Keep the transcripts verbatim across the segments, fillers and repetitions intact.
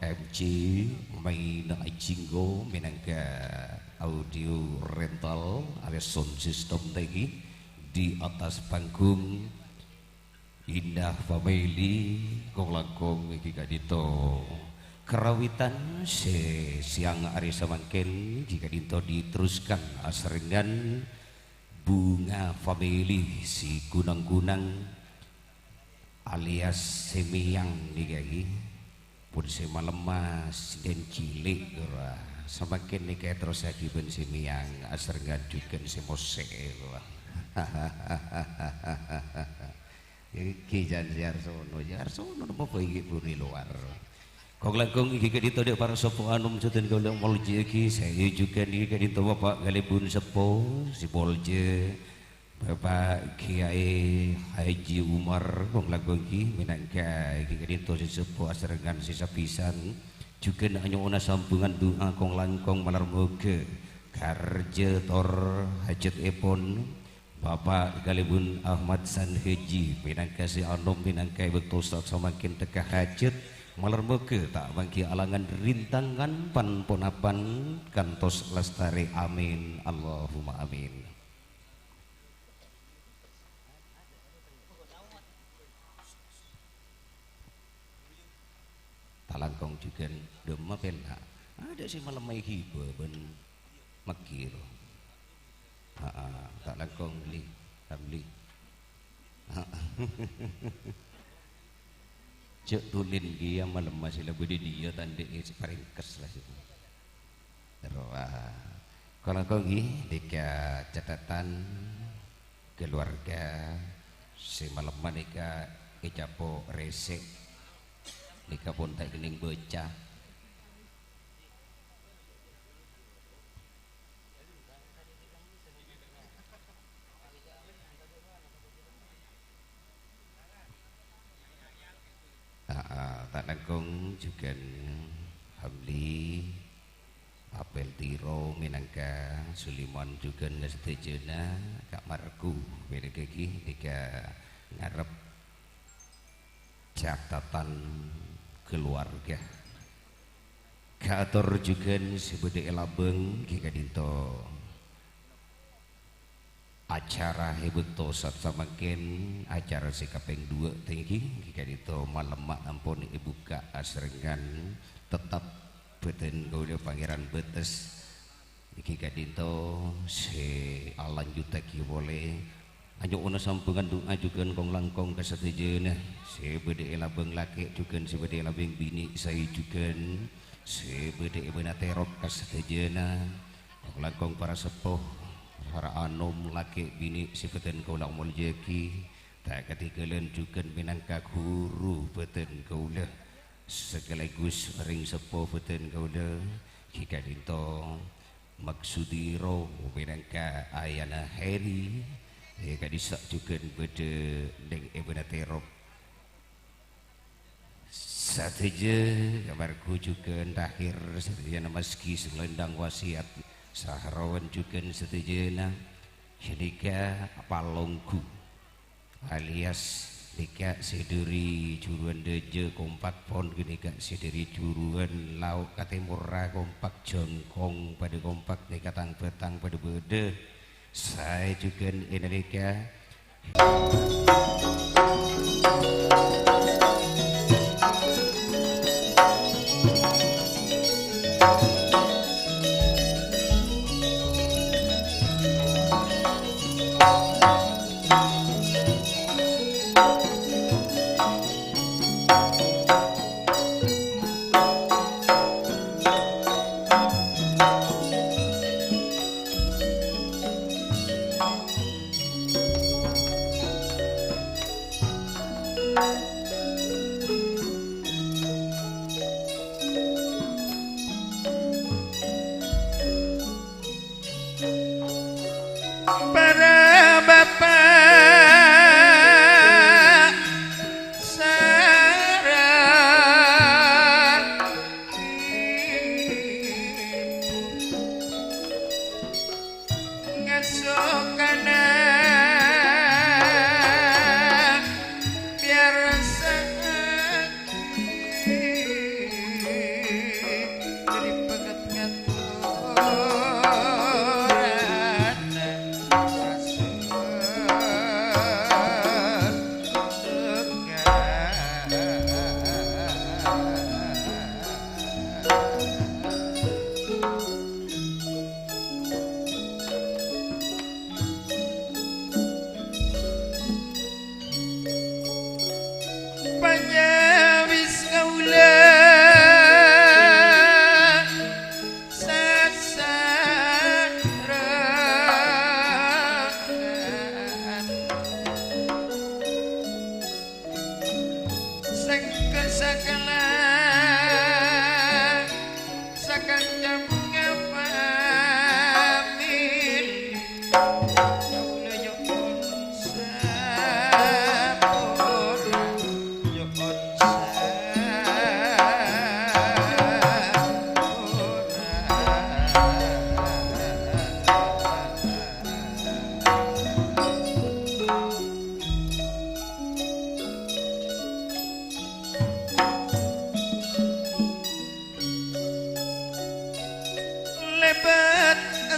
M C Maina Jinggo mènangka audio rental alias sound system tèngghi di atas panggung. Indah Family, kong-langkong èngghi ka'dinto. Karawitan sè sèyang arè samangkèn èngghi ka'dinto diteruskan asarengngan Bunga Family si kunang-kunang alias sè mèyang nèka èngghi. Pon sè malemma, sè dhân cilik, ora. Samangkèn nèka èterrossaghi bân sè mèyang, asarengngan jhughân sè mosè'è, ora. Èngghi jhân sè arsono, sè arsono nemmo bhâi ghi' buru è lowar. Kong-langkong èngghi ka'dinto dâ' para seppo anom sè dhân kaulâ molja'aghi, sè jhughân èngghi ka'dinto Bapa' kalèbun seppo, sè molja. Bapa' Kiai Haji Umar, kong-langkong èngghi mènangka èngghi ka'dinto sè seppo asarengngan sè sapisan, jhughân anyo'ona sambhungan du'a kong-langkong malar moghâ karjâ tor hajhâtèpon Bapa' kalèbun Ahmad San Haji mènangka sè anom mènangka è bâkto sa'at samangkèn tekka hajhât, malar moghâ ta' mangghi alangan rintangan pan-ponapan kantos lastarè. Amin, Allahumma amin. Ta-langkong jhughân dâmma pèla'. Adâ' sè malemma èghibâ bân mèkkèr. Aa, ta-langkong bâli, ta' bâli. Aa. Jhâ' tulin kèya malemma sè la bâdâ diyâ ta' andi' sè parèngkes la sè. Rowa. Kong-langkong èngghi, nèka catetan keluarga sè malemma nèka ècapo' rèsèk. Nèka pon ta' kennèng bâca. Aa, ta-langkong jhughân Hamli, Apel Tiro mènangka, Suliman jhughân sadhâjâna, Ka' Marku mènangka èngghi nèka ngarep catetan keluarga. Kaator jhughân sè bâdâ è labâng èngghi ka'dinto. Acara è bâkto sa'at samangkèn, acara sè kapèng duwâ' tèngghi, èngghi ka'dinto malemma ampon èbukka' asarengngan, tettep bhâdhân kaulâ Pangèran Bâtes. Èngghi ka'dinto sè alanjuttaghi polè. Anyo'ona sambhungan du'a jhughân kong-langkong ka sadhâjâna sè bâdâ è labâng lakè' jhughân sè bâdâ è labâng binè' saè jhughân sè bâdâ è bâna terrok ka sadhâjâna. Kong-langkong para seppo, para anom lakè' binè' sè bhâdhân kaulâ molja'aghi, ta' kadhingghâlân jhughân mènangka ghuru bhâdhân kaulâ, sakalèghus orèng seppo bhâdhân kaulâ, èngghi ka'dinto. Maksudi rowa mènangka ayana Heri, è ka'dissa' jhughân bâdâ neng è bâna terrok. Sadhâjâ, kamargu jhughân takhèr sadhâjâna masgi sè nglendang wasèyat, saharowan jhughân sadhâjâna, ghânèka palongghu. Alias nèka sè dhâri juruwân dâjâ kompak pon ghânèka sè dhâri juruwân lao' ka tèmorra kompak, jhângkong padâ kompak nèka tang-bhâtang padâ bâdâ. Saè jhughân è nalèka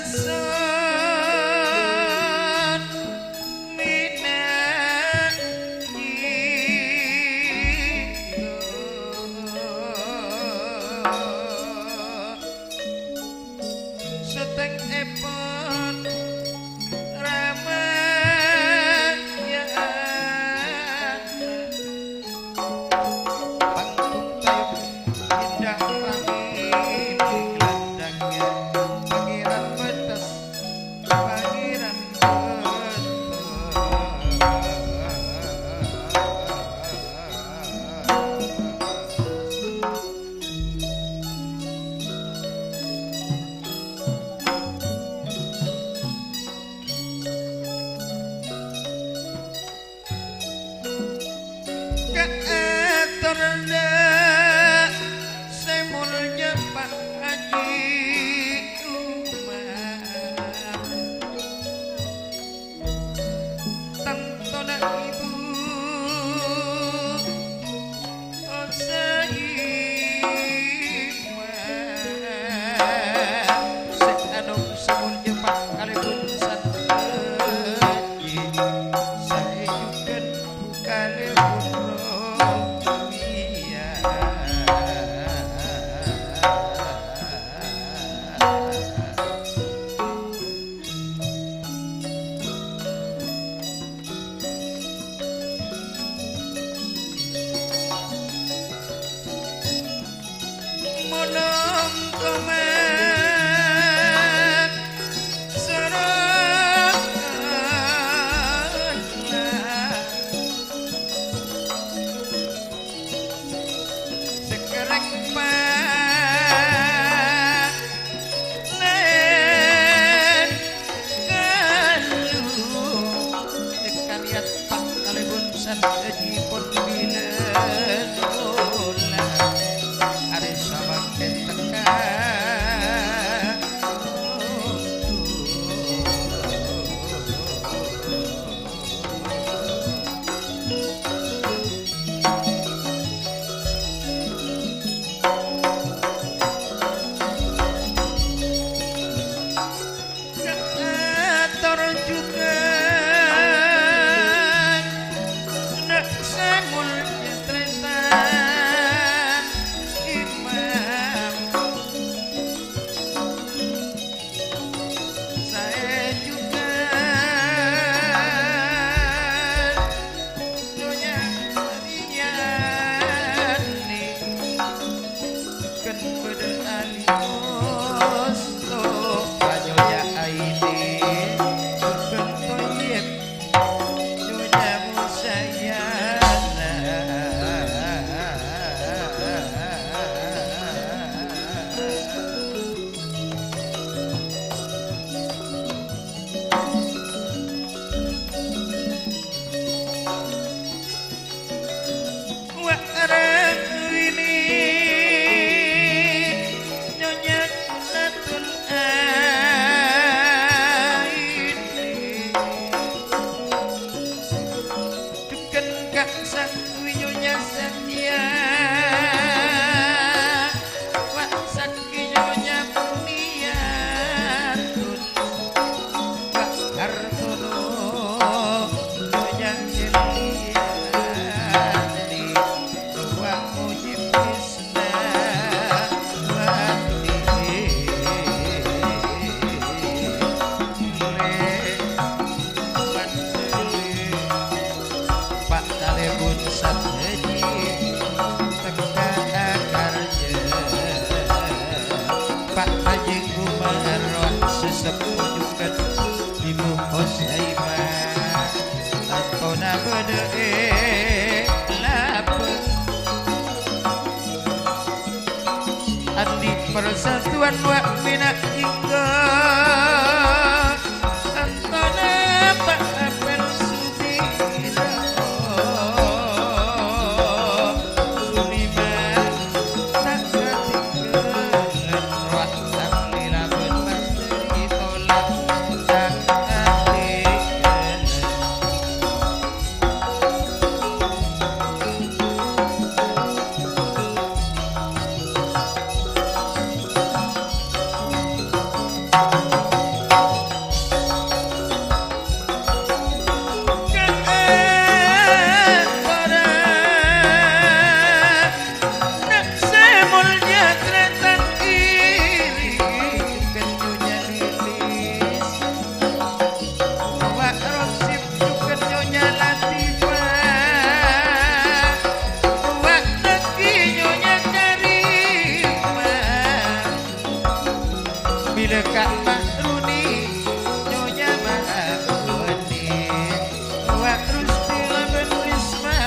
Sun minanjung. Sètèngèpon Ramayana. Panggung tayub indah panggung landhângngè Pangèran Bâtes, Pangèran Bâtes. Kaatorra sè molja Pak Haji Umar, tantona Ibu Saima, sè anom sè molja Pak kalèbun sadhâjâ, saè jhughân Bu kalèbun Romiah. Monong komat serana sekereng pa lèn kalu. Èkarèya Pak kalèbun sadhâjâ pon bilân ola arè samangkèn tekka. Kaator jhughân na' sè molja tarètan Imam. Saè jhughân Nyonya Riyani, kan bâdâ Ali Mustafa, Nyonya Aini, jhughân Thoyib, Nyonya Musayana. Wa' areng wini Nyonya Atun Aini. Jhughân ka' sangghu Nyonya Zakia, wa' sangghu Nyonya Muniyatun, wa' Hartono, Nyonya Yelyani, wa' Mujib Isnawati. Pak kalèbun sadhâjâ tekka akarjâ. Pak Haji Umar wa' sè seppo jhughân Ibu Hosaimah, tantona bâdâ è Labâ. Andi' Persatuan wa' mèna' jhinggo. Antona Pa' Apel Sudiro Suliman, ta' katinggalan rowa tang lila bân Mas Deri Tola, ta' katinggalan. Ka' Ma'runi, Nyonya Ma'runi, Wa' Rusti laban Risma,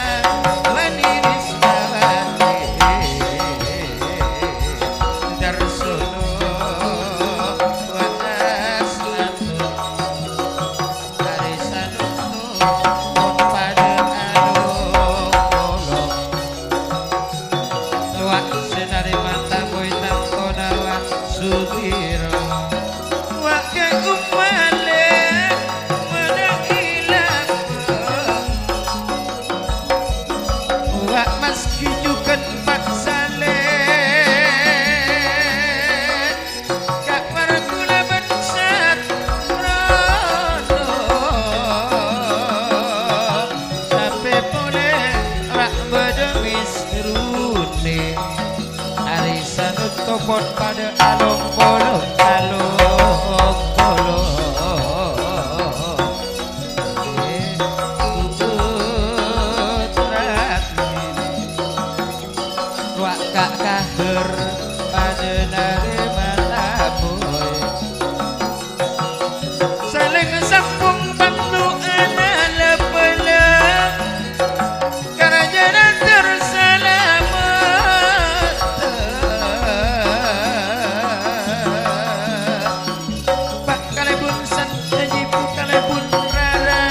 Wani Rismawati, Darsono, Wa' Asnatu, Ari Sanunto, mon padha alolo. Wa' se narema tamoy tantona Wa' Sudiro. Wa' Kè Umale, Madang Ilabang. Wa' Mas Gijugan Pak Saleh. Ka' para kula bân satrono, tapè polè ra' bâdâ misterrone. Ari Sanunto pon padâ along-polong, along-polong. Eh, putra. Wa' ka' kahur padâ narema tamoy. Salèng sambung pandu'ana la-bâlâ, karajâna ter salamet. Pa' kalèbun san, jhâ' jhi' bu kalèbun rara.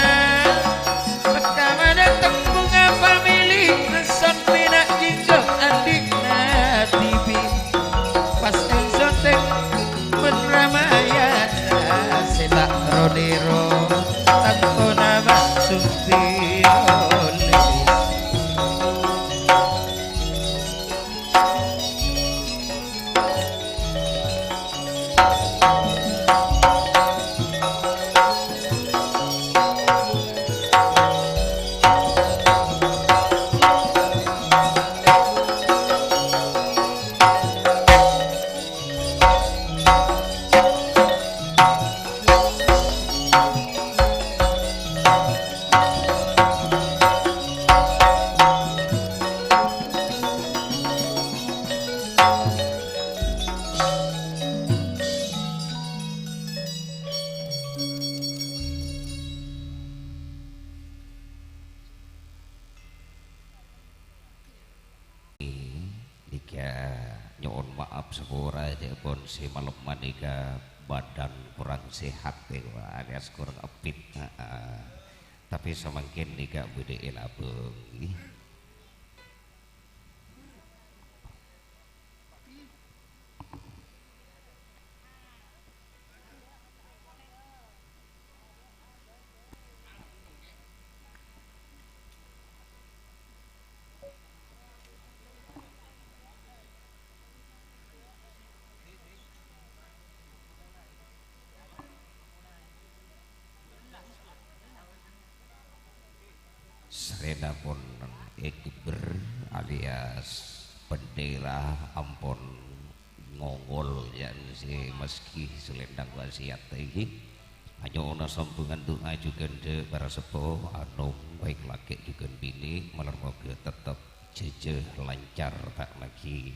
Pèkamana tembunga pamèlè, son mèna jinggo andi'na dhibi'. Pas èsontèng bân Ramayana, sè ta' ro-nèro, tantona maksud dhina. Nèka nyo'on ma'ap sapora, ca'èpon sè malem panèka bhâdhân kurang sehat, ya, alias kurang epit. Heeh. Tapè samangkèn nèka bâdâ è labâng, ngghi. Sarèna pon èkbâr alias bendera ampon ngongol, ya, sè maskè salendhâng wasiat, ènggi. Anyo'ona sambhungan du'a jhughân dâ' para seppo, anom, baik lakè' jhughân binè', malar moghâ tettep jhâjhâ lancar, ta' naghi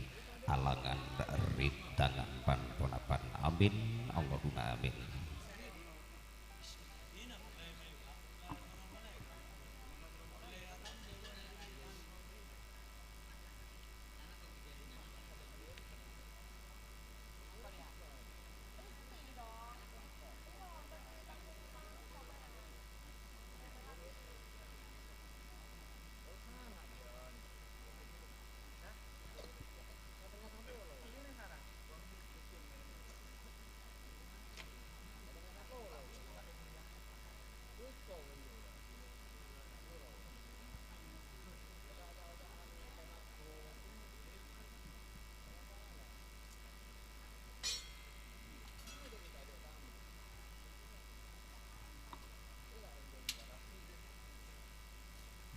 alangan rintangan pan-ponapan. Amin, Allahumma amin.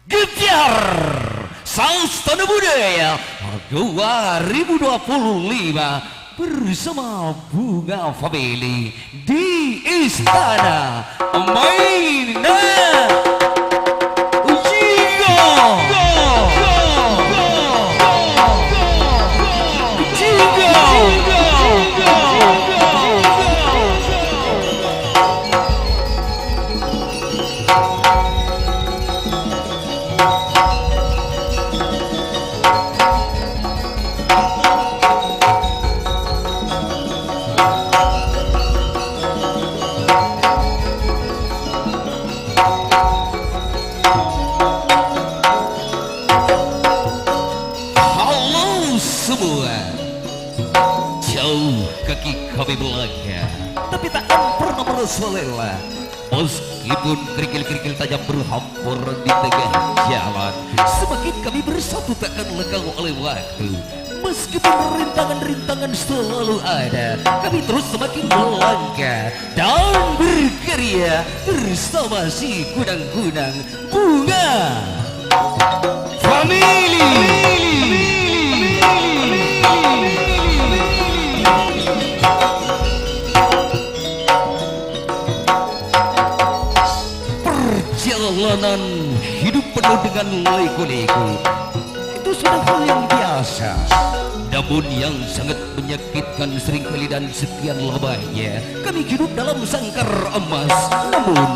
Gebyar Sastana Budaya dua ribu dua puluh lima bersama Bunga Family di Istana Maina Jigo. Jigo. Jauh kaki kami melangkah, tapi takkan pernah merasa lelah. Meskipun kerikil-kerikil tajam berhamburan di tengah jalan, semakin kami bersatu takkan lekang oleh waktu. Meskipun rintangan-rintangan selalu ada, kami terus semakin melangkah dan berkarya bersama si kunang-kunang Bunga Family. Perjalanan hidup penuh dengan liku-liku. Itu sudah hal yang biasa. Namun yang sangat menyakitkan seringkali dan sekian lamanya, kami hidup dalam sangkar emas. Namun,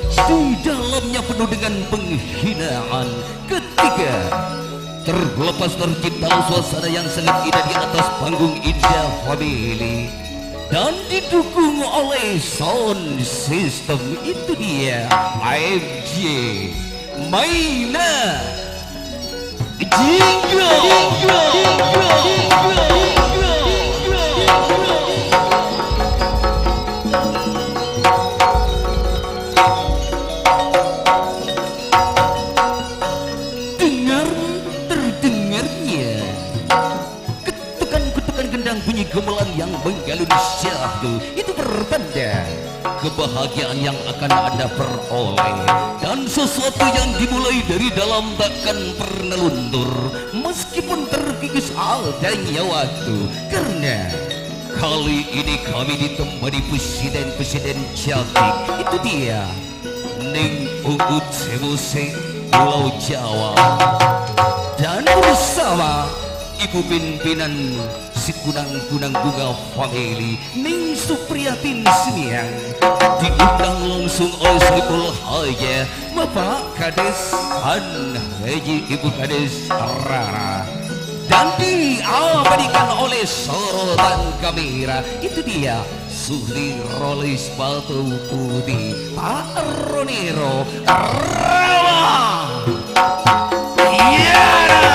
di dalamnya penuh dengan penghinaan. Ketiga, terlepas tercipta suasana yang sangat indah di atas panggung indah Family. Dan didukung oleh sound system, itu dia A M J Maina Jinggo. Dengar terdengarnya ketukan-ketukan gendang bunyi gamelan yang menggalun syahdu, itu pertanda kebahagiaan yang akan Anda peroleh. Dan sesuatu yang dimulai dari dalam takkan pernah luntur, meskipun terkikis adanya waktu. Karena kali ini kami ditemani presiden-presiden cantik. Itu dia. Neng Uut Sewose Pulau Jawa. Dan bersama Ibu Pimpinan si Kunang-Kunang Bunga Family, Neng Supriyatin Siniang, diundang langsung oleh Saiful Haja, Bapak Kades Han Haji, Ibu Kades Rara. Dan diabadikan oleh sorotan kamera, itu dia, Suhli Rolis Batu Putih, Pak Roniro Rawa. Iya, nah.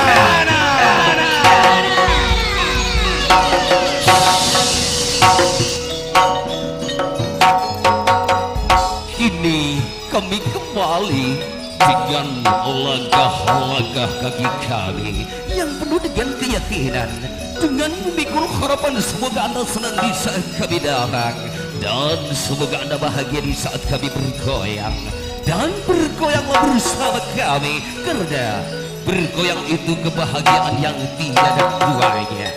Kini kami kembali dengan langkah-langkah kaki kami yang penuh dengan keyakinan, dengan memikul harapan semoga Anda senang di saat kami datang, dan semoga Anda bahagia di saat kami bergoyang. Dan bergoyanglah bersama kami, karena bergoyang itu kebahagiaan yang tiada duanya.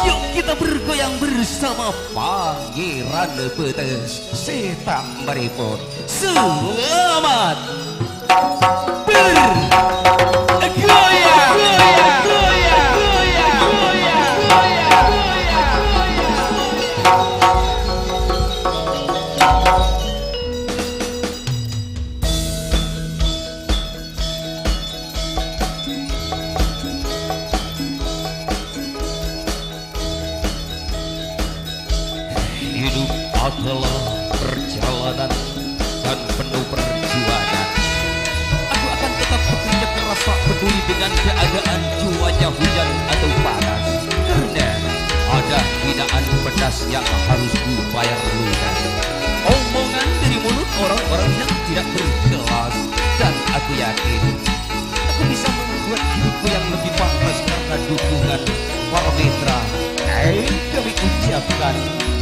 Yuk kita bergoyang bersama Pangeran Betes Setan Maripun. Selamat bergoyang. Hidup adalah perjalanan dan penuh perjuangan. Aku akan tetap bekerja keras, tak peduli dengan keadaan cuaca hujan atau panas. Karena ada hinaan pedas yang harus kubayar lunas. Omongan dari mulut orang-orang yang tidak berkelas. Dan aku yakin aku bisa membuat hidupku yang lebih pantas karena dukungan para mitra. Kami ucapkan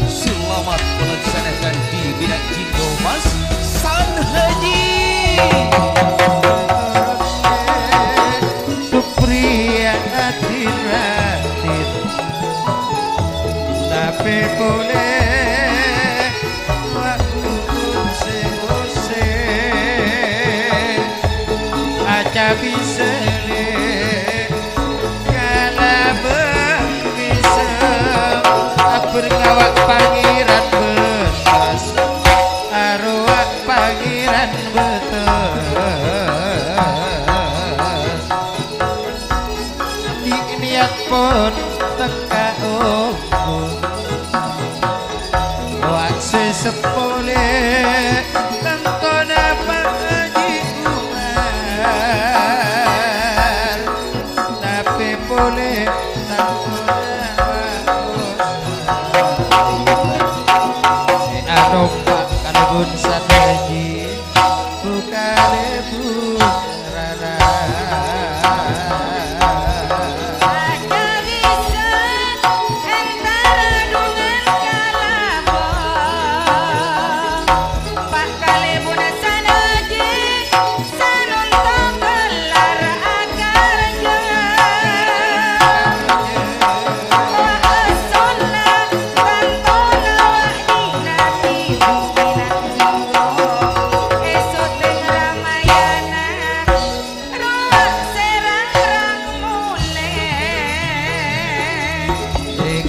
selamat melaksanakan di bidang Jinggo Mas San Haji. Supriya Adiradit. Tapè polè wa' ugun sè-osè, acabi sèlè kalabân bisa, abâr ngawa' Pangèran Betes, arowa' Pangèran Betes. Di' niyat pon tekka omor. Wa' sè sepolè tantona Pak Haji Umar. Tapè polè tantona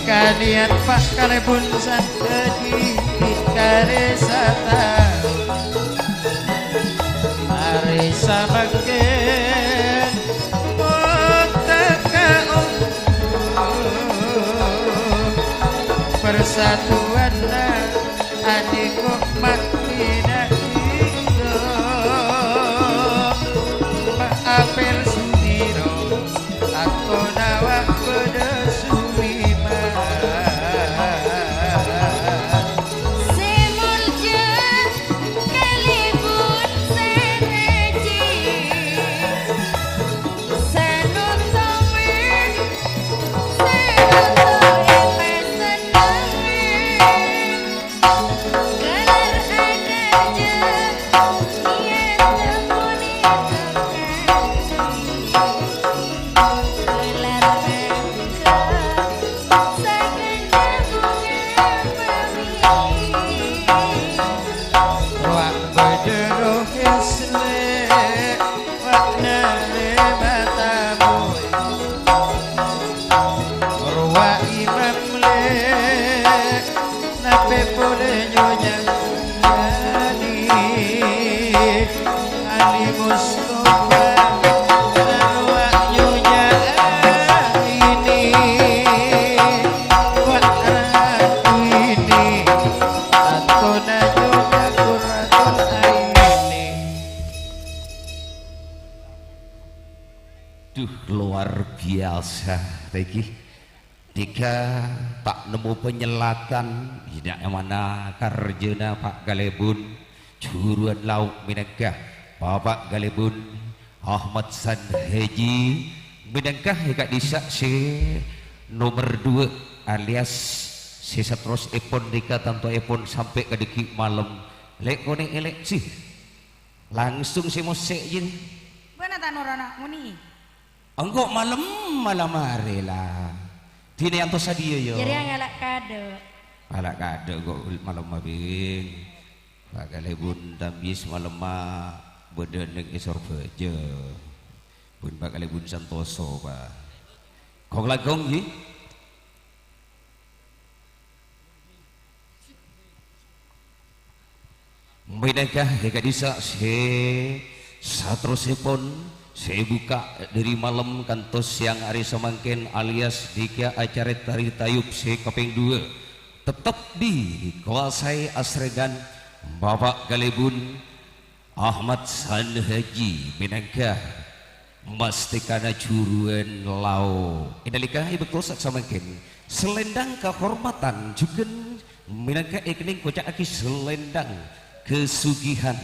Kaliyan Pa' Kalèbun Sandhâji karè sata. Arè samangkèn monta ka ongghu, parsatuanna adhi' ko' mati na' ghito. Pa' apèl sudiro, atona wa' bâdâ suwiman. Sè molja Kalèbun Sandhâji, sanonto mè', sanonto èpasennengngè. Gelar adaja, niat temoni tokang. Gelar mangka, sakenga bunga pamili. Rowa bâdâ roh èslè, wa' narèma tamoy. Rowa imam lè, napè polè Nyonya Yani Ali Mustafa, rowa Nyonya Aini, wa' Ratu Ini, atona Nyonya Qurratul Aini. Duh, luar biasa, Tèki. Dhika ta' nemmo panyellatan, ina' mana karjana Pa' Kalèbun, juruan lao' mènangka Bapa' Kalèbun Ahmad San Haji, mènangka è ka'dissa' sè nomer duwâ', alias sè saterrossèpon dhika tantoèpon sampè' ka dhâggi' malem. Lè', konè' èlè', sih. Langsung sè mossè', jâ. Bâ'na ta' norona, muni. Engko' malemma la marè, la. Dinah èantos sadhiyâ, yâ. Jârèya ngala' kadâ'. Ngala' kadâ' engko' malemma, Bhing. Pa' Kalèbun Tambis malemma bâdâ neng è Sorbhâjâ. Bun Pa' Kalèbun Santoso, Pa'. Kong-langkong, ghi? Mènangka è ka'dissa' sè saterrossèpon sè buka dhâri malem kantos sèyang arè samangkèn, alias dhika acara tari tayub sè kapèng duwâ', tettep dikowasaè asrèngan Bapa' Kalèbun Ahmad San Haji mènangka mastèkana juruan lao'. È nalèka è bâkto sa-, samangkèn, selendang kahormatan jhughân mènangka èkennèng koca'aghi selendang kasugihan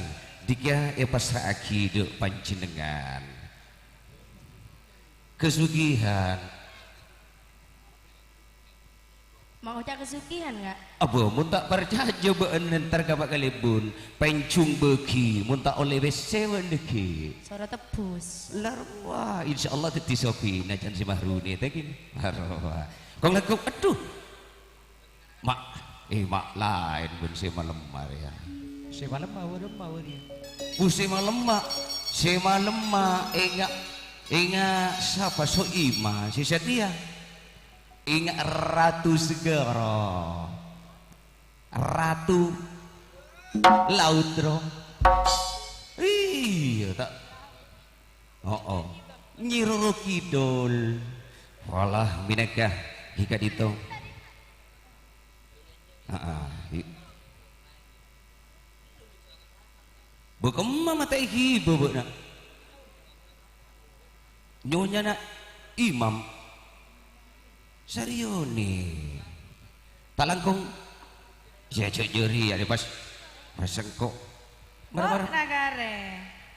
dhika èpassra'aghi dâ' panjhennengngan. Kasugihan. Ma' oca' kasugihan, Ka'? Abâ, mon ta' parcajâ bâ'na entar ka Pa' Kalèbun, pènjhung bâgi, mon ta' ollè pèssè bâ'na ghi'. Soro tebbus. La rowa, insyaallah dhâddhi soghi, najan sè mahrunè, ta' ghi? La rowa. Kong-langkong, adhu. Ma', eh, ma' laèn bân sè malemma rèya. Sè malemma, wâremma, wâriyâ. Bu, sè malemma, sè malemma, enga', enga' sapa? So'ima, sè satèya. Enga' Ratu Segara. Ratu Laut, ro. Iyâ, ta'? Oh, oh. Nyi Roro Kidul. Walah, mènangka è ka'dinto. Aa, i-, Bâ kemma matè èghibâ bâ'na? Nyonyana imam. Sarèyonè. Ta' langkong. Yâ, jhâ' jârèya, pas, pas sengko'. Mara, mara. Kok nagarè?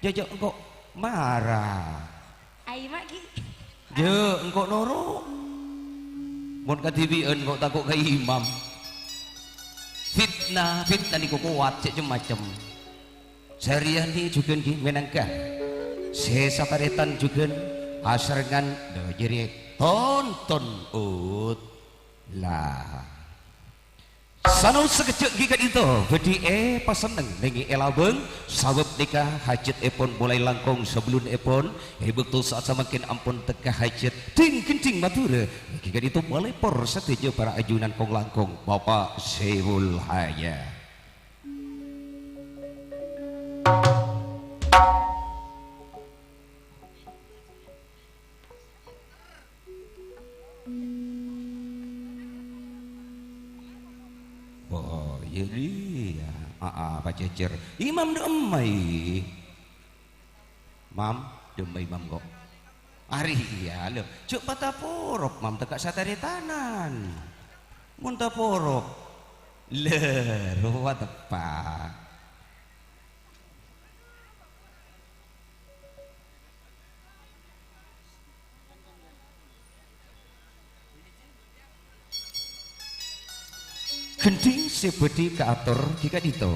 Jhâ', jhâ', engko' mara. Ai, ma' ghi. Jhâ', engko' noro'. Mon kadhibi'ân engko' tako' ka imam. Fitnah, fitnah nèko kowat, cè' cem-macem. Sarèyonè jhughân ghi mènangka. Sè satarètan jhughân asarengngan, dâ' jârèya tonton, ut. La. Tana sakejjhâ' ghi' ka'dinto bhâdhi èpasenneng nèngè è labâng, sabâb nèka hajhâtèpon molaè langkong sabellunèpon, è bâkto sa'at samangkèn ampon tekka hajhât. Dhing-ghândhing Madhurâ, ghi' ka'dinto malèpor sadhâjâ para ajunan kong-langkong Bapa' Sèbul Hajât. Oh, iyâ, iyâ. Aa, pajhâjhâr. Imam dâ' emma, i. Mam, dâ' emma Imam, ko'. Arèya, lho. Jhâ' pataporop, Mam, tekka' sataretanan. Mon taporop, lè, rowa teppa'. Ghândhing sè bhâdhi kaator ghi' ka'dinto.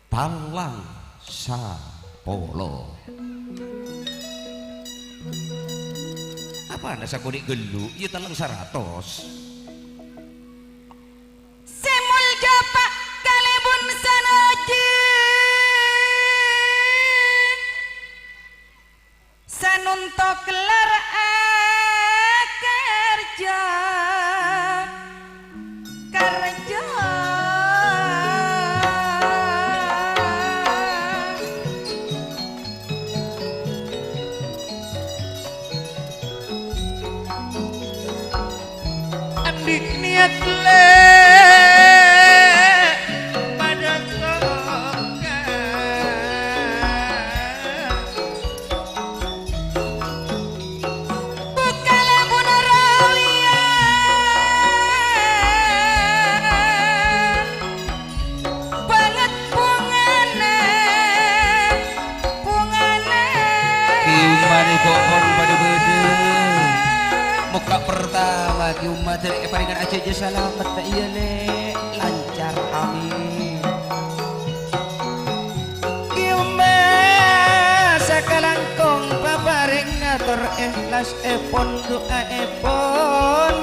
Talang sapolo. Apana sakonè' ghâllu? Iyâ, talang saratos. Sè molja Pa' kalèbun sanajin. Sanonto kellar akar ja-, karja. Anḍi' niyat lè' padâ tongka. Bukala buna rawiya bângèt bungana, bungana. Iman ibu pon padâ-bâdâ. Mokka' pertama, ki umma dâri èparèngan ajhâjhâ salamet, iyâ, Lè'. Lancar, amin. Ki umma sakalangkong paparèng ngator èhlas èpon du'aèpon.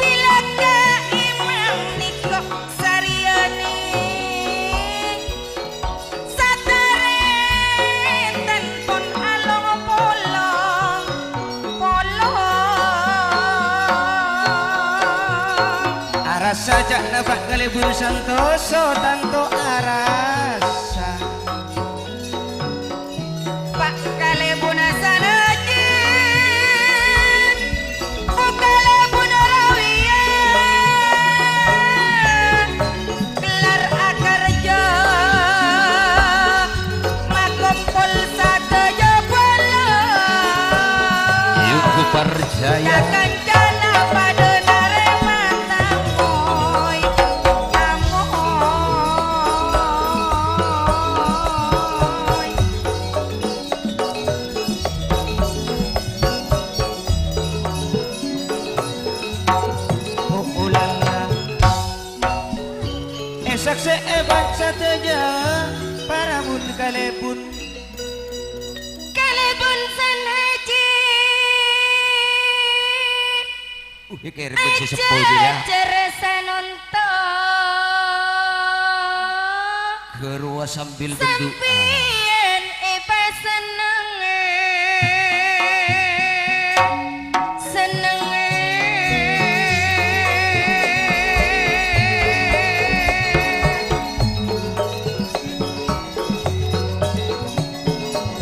Bilâ ka imam nèko sarèyanè satarètan pon along-polong-polong. Arassa ca'na Pa' kalèbun santoso tanto arassa. Pa' kalèbuna sanajin, pa' kalèbuna rawiya. Kellar akarja, makompol sadhâjâ bâlâ. Yuk, Parjaya. Kancana padâ narèma tamoy, tamoy. Oh, ulala. Èsaksè'è bân sadhâjâ para bun kalèbun. Kalèbun sanajin. Uh, èkèrèm bân sè seppo jârèya. Ajar sanonto. Ghâruwa sambil berdoa. Sampèyan èpasennengngè. Sennengngè.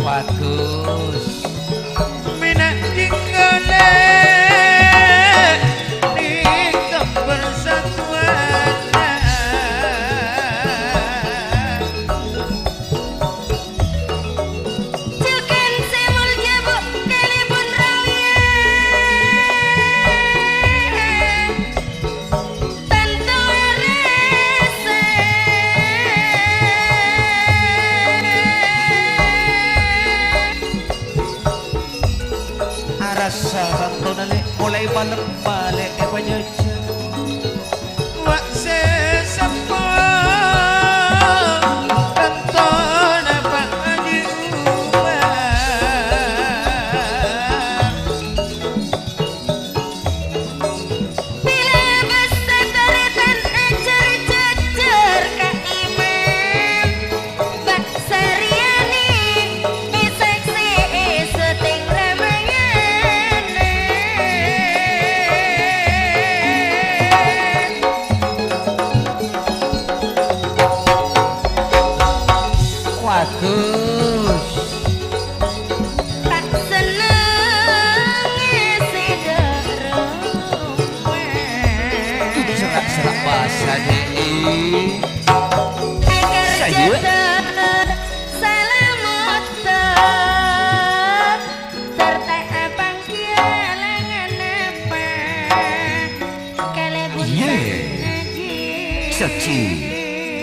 Bagus. Mèna' jinggo lè' nèko persatuan. Jhughân sè molja, Bu, kalèbun rawiya. Tanto arassa. Arassa tantona, Lè', molaè malem malè èpajhâjhâr. Wa' sè seppo, tantona Pa' Haji Umar. Bilâ bâsa tor Sadhâjâ. Salamet, sarta apanggiya langan apa? Kalebur Ye. Saji. Saji,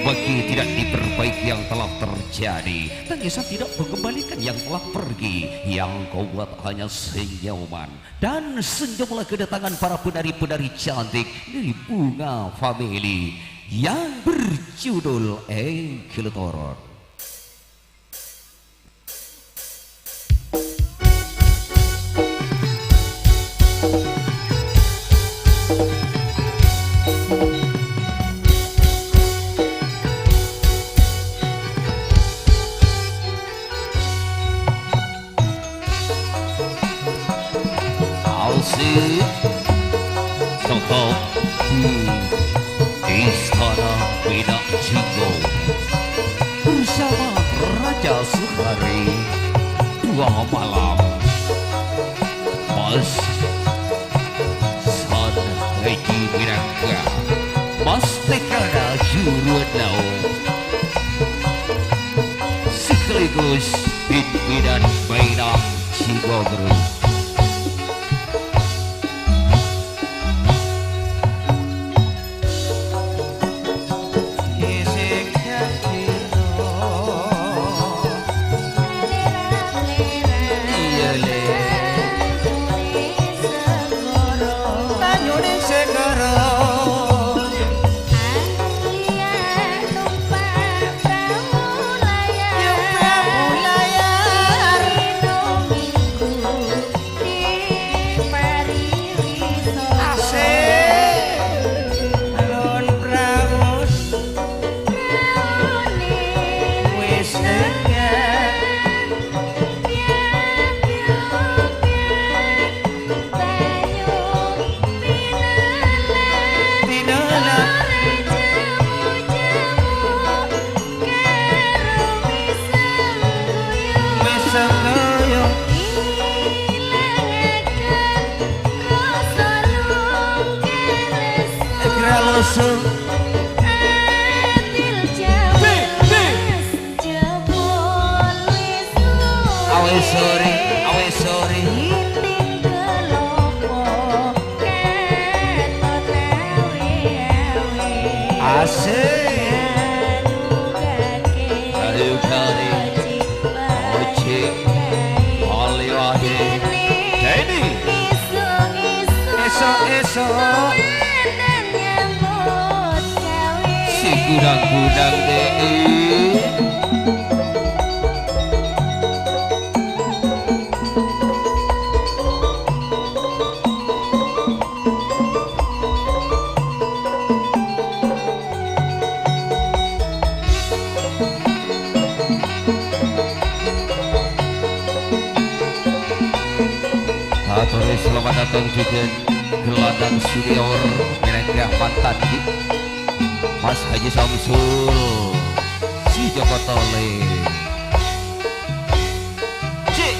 bagi tidak diperbaiki yang telah terjadi, tangisan tidak mengembalikan yang telah pergi, yang kuat hanya senyuman. Dan senyumlah kedatangan para penari-penari cantik dari Bunga Family yang berjudul Engkel Torot. Asik. Tetap di Istana Bina Jinggo bersama Raja Suhari. Dua malam. Mas San Haji Mirangga. Mas Tekara Juruan Laut. Sekaligus pimpinan Bina Jinggo Group. Asik. Alon praus. Wis deket. Tinala. Mesem goyo. Egra loso. Bi, bi. Awes sore, awes sore. Asik. Ayo kali. Ojek. Oli wae. Deni. Esok-esok. Si gudang-gudang deni. Atur selamat datang juga Gelandang Senior, minangka mantan Mas Haji Samsul, si Joko Tole. Cik.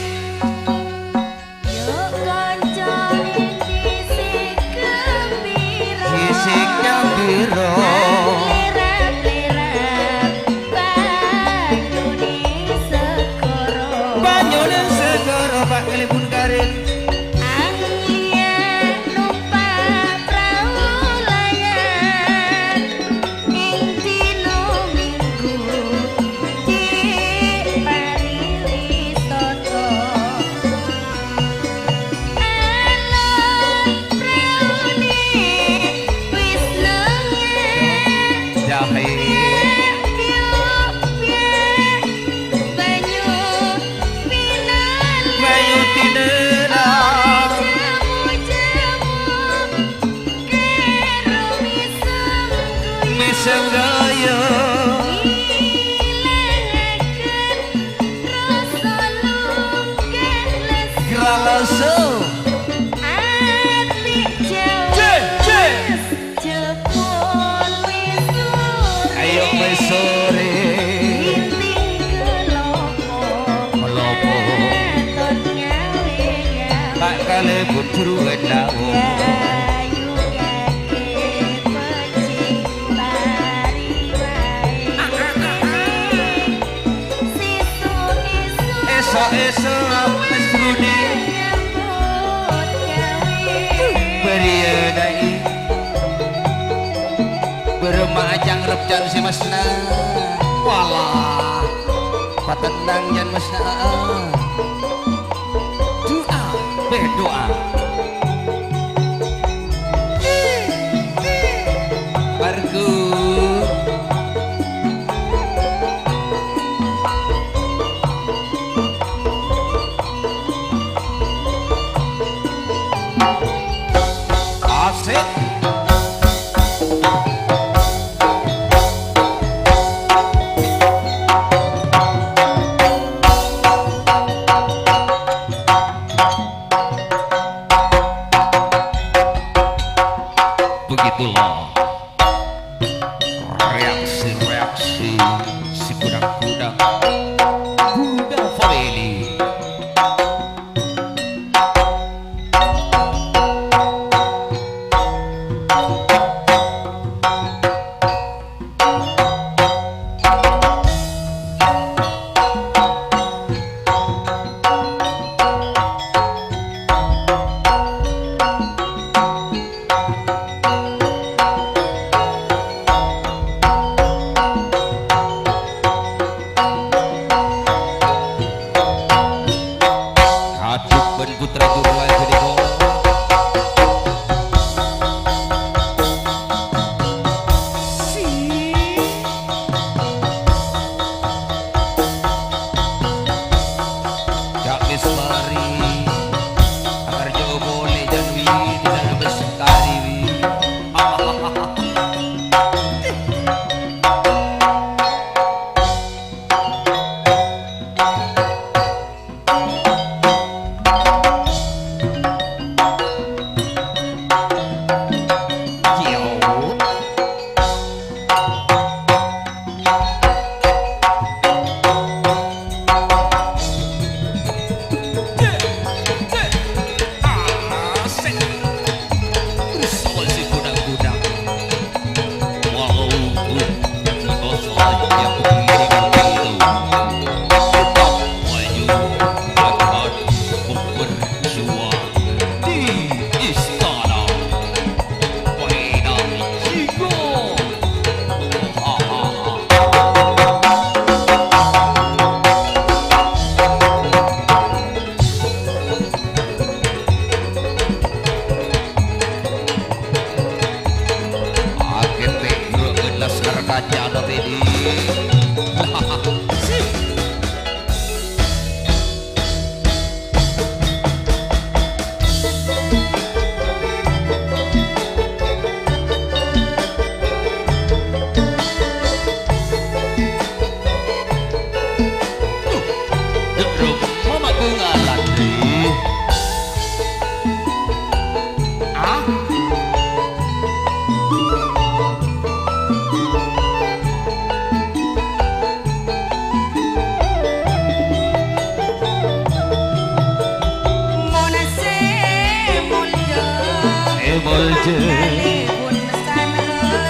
Yuk, kanca ngendi sing gembira? Sing gembira. Lera-lera, banyune segoro. Banyune segoro, Pak Kalibun Karim. Anggiya numpak prau layar. Ing dina Minggu, Dik Parili Soto. Alon praune wis nengah. Jahe. Yuk, yuk, banyu pinala. Banyu pinala. Jamu-jamu. Mesem gaya. Gralasa. Cek, cek. Ayo, mesore. Melopo. Tak kale bujur wenang. Ayu kake peci. Sop, Mas Budi. Bâriyâ, Dai. Bârâmma acangrep can sè Masna. Walah. Patennang can Masna. Du'a, bè, du'a. Margu. Asik. Begitulah reaksi-reaksi si Budak-Budak Budak Family. Aduk bân putra juru laèn ghânèka. Si. Cak wis mari. Akarjo polè, Jan, wi, tidak bes kari, wi. Berjuang di istana Wayang Jigo. Akete ngelas kaca no tadi. Ah. Mon sè molja, sè molja. Kalèbun sanrèjhi.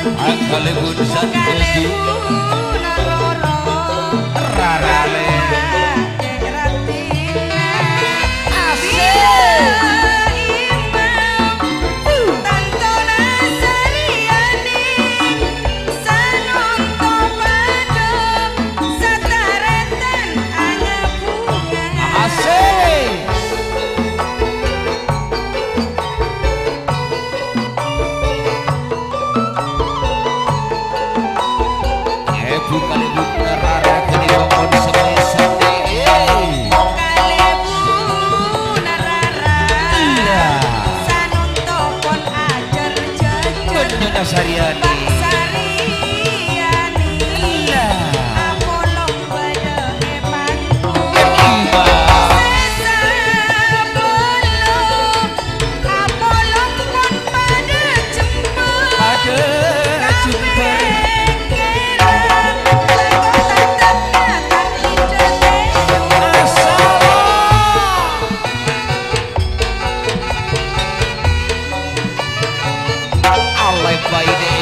Kalèbun sanrèjhi. Kalèbun rara. Rara lè. Asik. Tantona sarèyana. Sanonto padâ sataretan angabunga. Asik. Èbu kalèbun rara kènè' pokon sè sandhi. Kalèbun rara. Iyâ. Sanonto pon ajâr jâjâ. Bendhâna sarèyana. Sarèyana. Iyâ. Apolong bâdâ è panggung. Iyâ. Sè sapolo. Apolong pon padâ jembhâr. Padâ jembhâr. Kabingkèran, lako tatep nyata idâ tèdung. Assalam. Alè baine.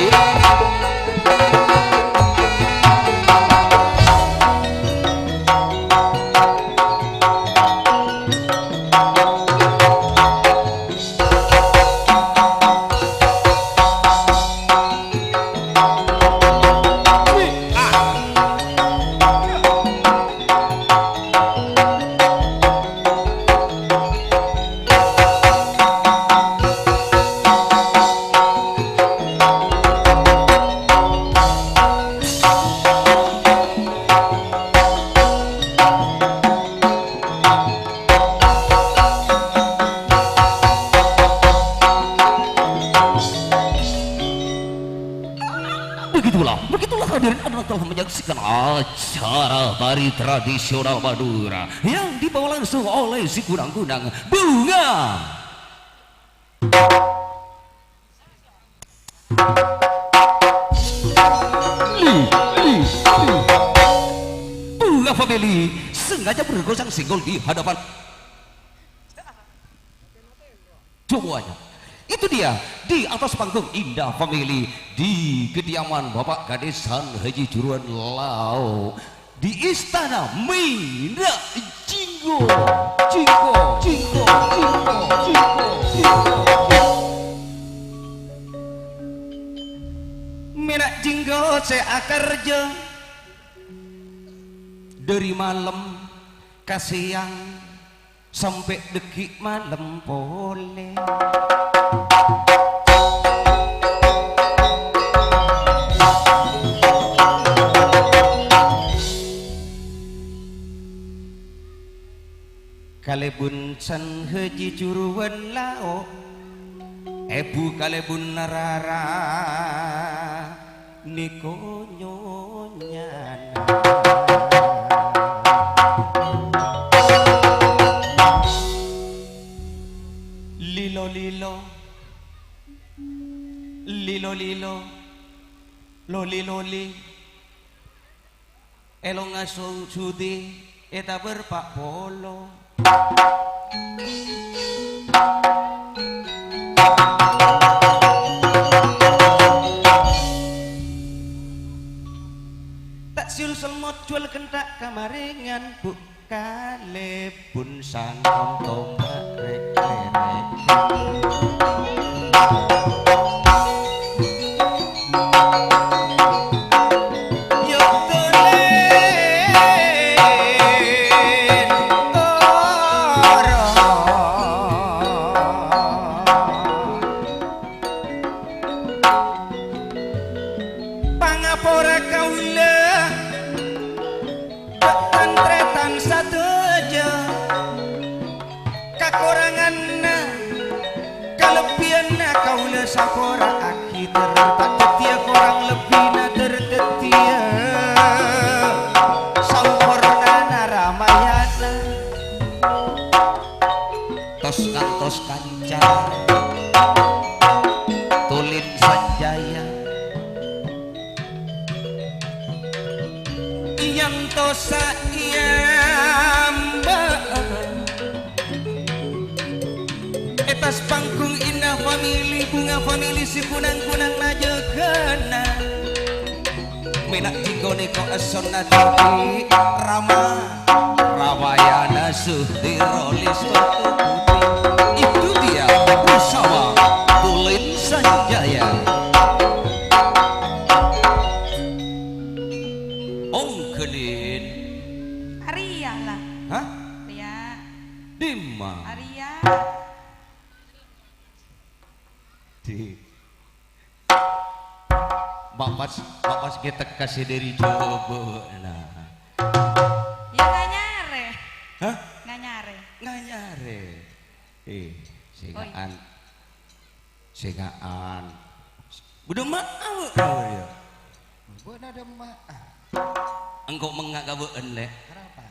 Pula, begitulah hadirin anda telah menyaksikan acara tari tradisional Madura yang dibawa langsung oleh si Kunang-Kunang Bunga. Li, li, li. Bunga Family sengaja bergoyang singgol di hadapan semuanya. Itu dia, di atas panggung Indah Family, di kediaman Bapak Kadesan Haji Juruan Lao, di istana Mina Jinggo. Jinggo, Jinggo, Jinggo, Jinggo, Jinggo. Mina Jinggo sè akarja dhâri malem ka sèyang sampè' dhâggi' malem polè. Kalèbun San Haji Juruan Lao, èbu kalèbun rara nèko nyonyana. Lilo-lilo, lilo-lilo, loli-loli. Èlonga su-, sudi ètabâr pa' polo. Ta' sèyul selmot jhuwâl kentha' kamarèngan, Bu'. Kalèbun sangon tombâ' rèk-lèrèk. Yo tulen ora. Pangapora kaulâ. Tan-tarètan sadhâjâ, kakoranganna, kalebbiyanna kaulâ sapora'aghi, ter-, ta' dhâddhiyâ korang lebbina, ter-, dhâddhiyâ saompamana Ramayana. Tos ngantos kanca Tulin Sanjaya. Yanto saèyambâ'ân è attas panggung Indah Family, Bunga Family sè kunang-kunang najâgâna. Mèna' jhinggo nèko essona dhâddhi rama. Ramayana Suhdiro Listotu Budi. Itu dia bersama Tulin Sanjaya. Onggelin. Aria lah. Hah? Ria. Dimma? Aria. Di. Mak pas, mak pas ngetek ka sè dhâri Jhâbâ, nah. Ya, nganyarè. Hah? Nganyarè. Nganyarè. Eh, Oi. Sènga'an. Sènga'an. Bâdâ ma'a, bâ', ya? Bâdâ ma'a. Engko' mengnga' ka bâ'ân, Lè'. Kenapa?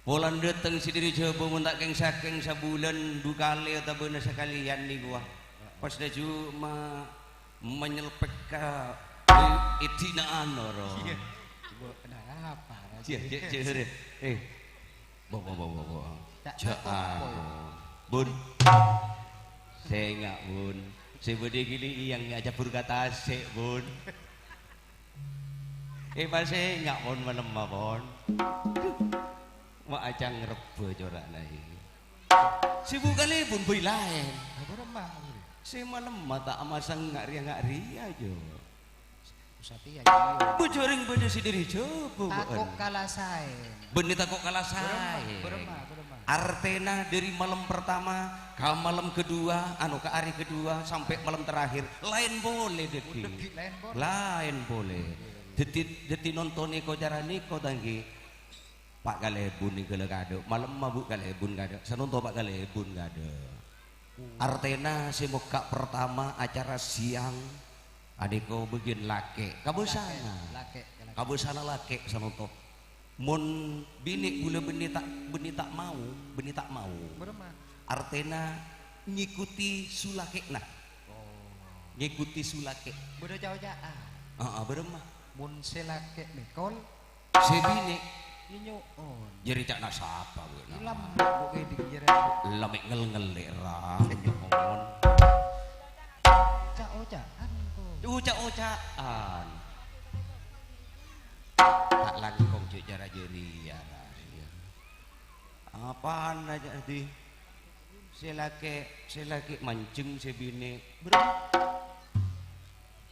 Polana dâteng sè dhâri Jhâbâ mon ta' kèng-sakèng sabulân du kalè otabâna sakalèyan nèko, wah. Pas laju ma-, manyelpèk ka è-, èdina'an, oro. Iyâ. Bu, kenapa? Cè', cè', cè', cè'. Eh. Bo, bo, bo, bo, bo. Jhâ' tako' apa, ya? Bun. Sènga', Bun. Sè bâdâ è ghili' èyang ajhâbur ka tasè', Bun. Eh, pas sènga', Pon, malemma, Pon. Ma' acang rebbhâ cora'na, è. Sè bu kalèbun bhâi laèn. Apa remma? Sè malemma ta' amasang nga' rèya-nga' rèya, Jo. Satèya, iya. Bu, jhâreng bâdâ sè dhâri Jhâbâ, Tako' bâ'ân. Kala saè. Bânnè tako' kala saè. Bârâmma, bârâmma, bârâmma. Artèna dhâri malem pertama ka malem kedua, anu, ka arè kedua, sampè' malem terakhir, laèn polè dhâddhi. Oh, dhâddhi laèn polè. Laèn polè. Dhâddhi, dhâddhi nonton nèko cara nèko, ta' ènggi. Pa' kalèbun nèngghâlâ kaadâ', malemma bu' kalèbun kaadâ', sanonto pa' kalèbun kaadâ'. Artèna sè mokka' pertama acara siang, Anèka bâgiyân lakè'. Kabâsana. Lakè', lakè', lakè'. Kabâsana lakè', sanonto. Mon binè' bulâ bânnè ta', bânnè ta' mau, bânnè ta' mau. Bârâmma? Artèna ngikuti su lakè'na. Oh. Ngikuti su lakè'. Bâdâ ca'-oca'an. Heeh, bârâmma? Mon sè lakè' mèkol, sè binè'. Iyâ nyo'on. Jârèya ca'na sapa, Bu? Ilam, Bu, kèdhing jârèya. La mè' ngel-ngellè', ra. Nyo'on. Ca'-oca'an, kok. Oh, ca'-oca'an. Ta' langkong jâ' cara jârèya, ra. Apana jâ' dhi? Sè lakè', sè lakè' manjeng sè binè'. Bro.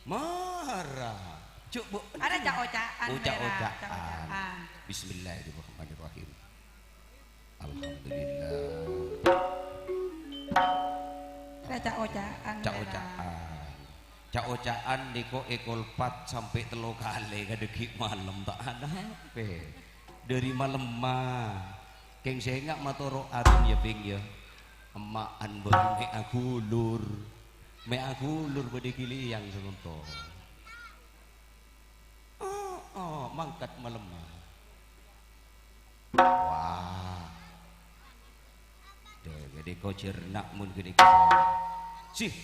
Mara. Cuk, Bu. Arèya ca'-oca'an, oh, mèra, ca'-oca'an. Ca'-oca'an. Bismillahirrahmanirrahim. Alhamdulillah. Arèya ca'-oca'an, mèra. Ca'-oca'an. Ca'-oca'an nèko èkol pat sampè' tello kalè kadhâggi' malem ta' anapè. Dhâri malemma. Kèng sènga' matoro' arun, yâ, Bhing, yâ. Emma'an bâ'na mè' aghulur. Mè' aghulur bâdâ è Giliyang, sanonto. Oh, oh, mangkat malemma. Wah. Dâ, ghâdhâ kojâr na' mon ghâdhâ kojâr. Sih.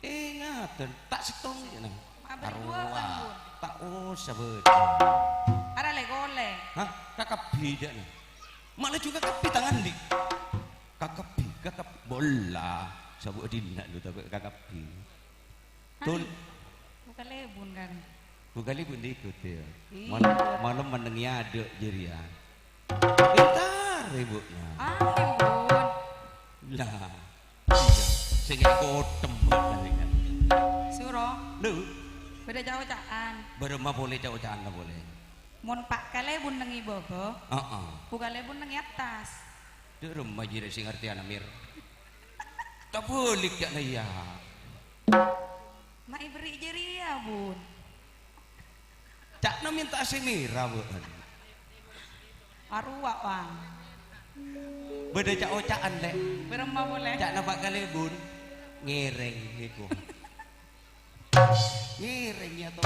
Èngaten, ta' sèttong, jâ', nang. Abâ' Arwah. Duwâ'ân, Bun. Ta' osa bâdâ. Ara lè-kolè. Hah? Kakabbhi, jâ', nang. Ma' laju kakabbhi tangan, Dik. Kakabbhi, kakab-, bola. Sabâ' dinna' lu, tapè kakabbhi. Tul. Buka lebun kan. Buka lebun dikut ya. Iya. Malem, malem menengi adek jeri ya. Entar ibu. Ah, ibu. Lah. Iya. Sing kotem kali kan. Suro. Lu. Bâdâ ca'-oca'an. Bârâmma polè ca'-oca'an la polè. Mon pa' kalèbun neng è bâbâ, heeh, bu kalèbun neng è attas. Dâ' remma jârèya sè ngartè ana, Mir. Tabâlik ca'na iyâ. Ma' èberri' jârèya, Bun. Ca'na mènta sè mèra, Bun. Arowa, Bang. Bâdâ ca'-oca'an, Lè'. Bârâmma polè? Ca'na pa' kalèbun. Ngèrèng, èko. Ngèrèng, yâ, to.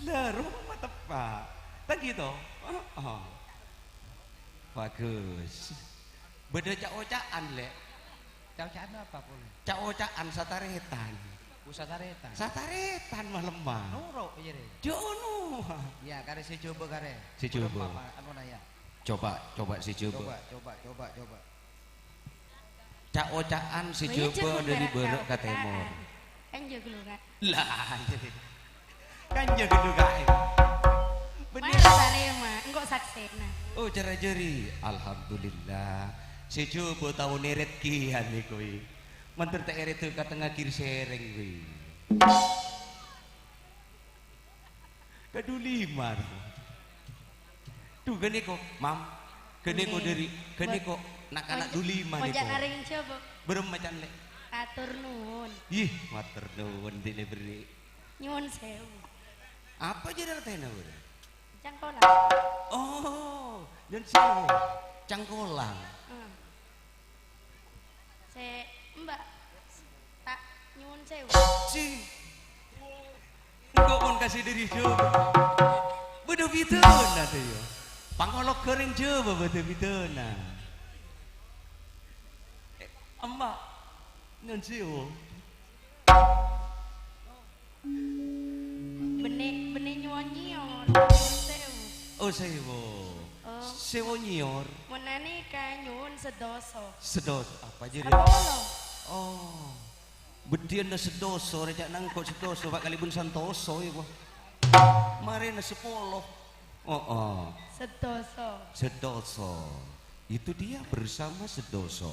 La, roma teppa'. Tadi, to? Heeh. Bagus. Bâdâ ca'-oca'an, Lè'. Ca'-oca'an apa, polè? Ca'-oca'an satarètan. Oh, satarètan. Satarètan malemma. Noro', iyâ, rè. Jono. Iyâ, karè sè Jhâbâ, karè. Sè Jhâbâ. Bârâmma, anu, na, yâ. Coba, coba sè Jhâbâ. Coba, coba, coba, coba. Ca'-oca'an sè Jhâbâ dâri bârâ' ka tèmor. Kan jâ' ghâllu, Kak. Lah, iyâ. Kan jâ' ghâllu, Kak. Bhender. Mara tarèma, engko' saksèna. Oh, cara jârèya. Alhamdulillah. Sè Jhâbâ tao nèrèt kèya nèko, wi. Mandhâr ta' èrèt ka tengnga ghi' sèrèng, wi. Ka Dulimar. Dhu, ghânèko, Mam. Ghânèko dâri, ghânèko na'-kana' Dulimar nèko. Oja' arèng Jhâbâ. Bârâmma can, Lè'? Ator nuwun. Yih, mator nuwun, Dhi' Lè' Berri'. Nyuwun sèwu. Apa jârèya artèna, Bur? Cangkolang. Oh, nyuwun sèwu. Cangkolang. Hmm. Sè, Mbak, ta' nyuwun sèwu. Cing. Engko' pon kasè dâri Jhâbâ. Bâdâ bhidhâna, dâ, yâ. Pangolok goreng Jhâbâ bâdâ bhidhâna. Eh, Mbak, nyuwun sèwu. Bânnè, bânnè nyuwun nyior. Sèwu. Oh, sèwu. Oh. Sèwu nyior. Mon anèka nyuwun sedasa. Sedasa apa jârèya? Sapolo. Oh. Bâddhiyânna sedasa, rè, ca'na engko' sedasa, pa' kalèbun santoso, yâ, kok. Marèna sapolo. Oh, oh. Sedasa. Sedasa. Itu dia bersama sedasa.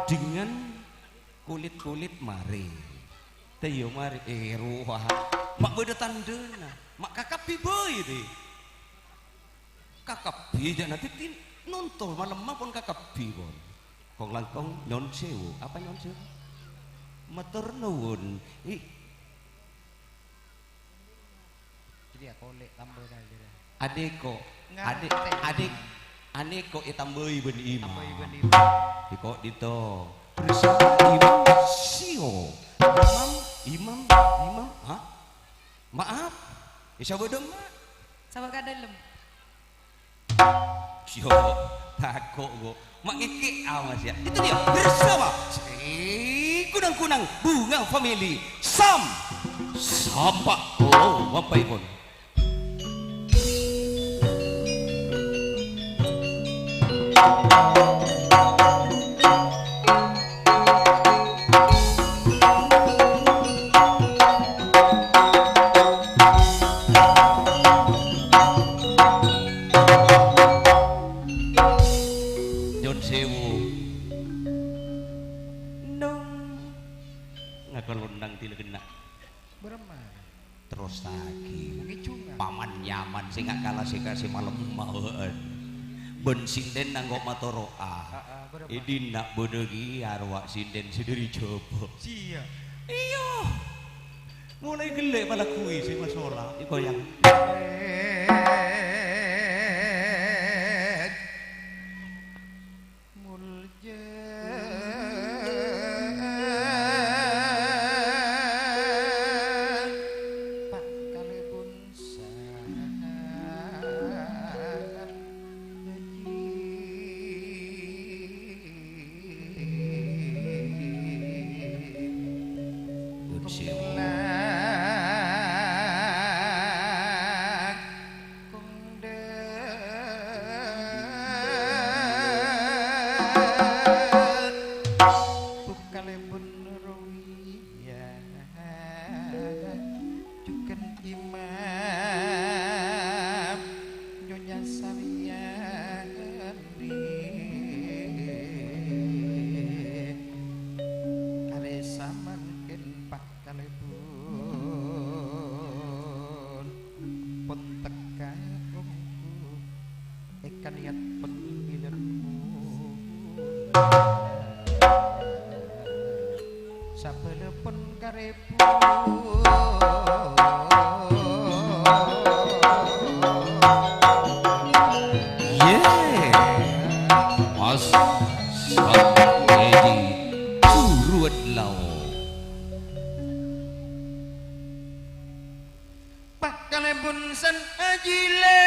Dengan kulit-kulit marè. Tèyo marè, eh, rowa. Ma' bâdâ tandhâna. Ma' kakabbhi bhâi, tè. Kakabbhi, jâ' nanti tin-, nonto malemma pon kakabbhi, pon. Kong-langkong nyuwun sèwu. Apa nyuwun sèwu? Mator nuwun. Ih. Jadi ya, kolè' tambâ ka jârèya. Adèko, adè-, ngartè. Adè-, anèko ètambâi bân imam. Tambâi bân imam. Diko' dito. Bersama Imam Sio. Imam, imam, imam, ha? Maaf. Èsabâ' dâ' emma'. Saba' ka dâlem. Sio, tako' kok. Ma' ngèkè' awas ya. Itu dia, bersama si kunang-kunang Bunga Family. Sam. Sapa? Oh, apa itu? Nyo'on sèwu. Nong. Ngakalondang ti la ghenna'. Bârâmma? Terrosaghi. Ngèjungan. Paman nyaman sè nga' kala sè ka sè malem mawon. Bân sindhèn nangko' matoro'a. Ah, ah, bârâmma? È dinna' bâdâ ghi' arowa' sindhèn sè dâri Jhâbâ. Siya. Iyâ. Molaè ghellâ' palagghuwi sè masola, èkoyang. Mulja pa' kalèbun sanget. Nuwun sèwu. Langkong dâ-, bukalèpon rowiya. Jhughân Imam Nyonya Saryani, arè samangkèn pa' kalèbun pon tekka ongghu. Èkanèyat panggilan mula. Sabâlâ pon karèbun. Yè. Mas Sam Edi Purwan Lao. Pakalèbun san ajilè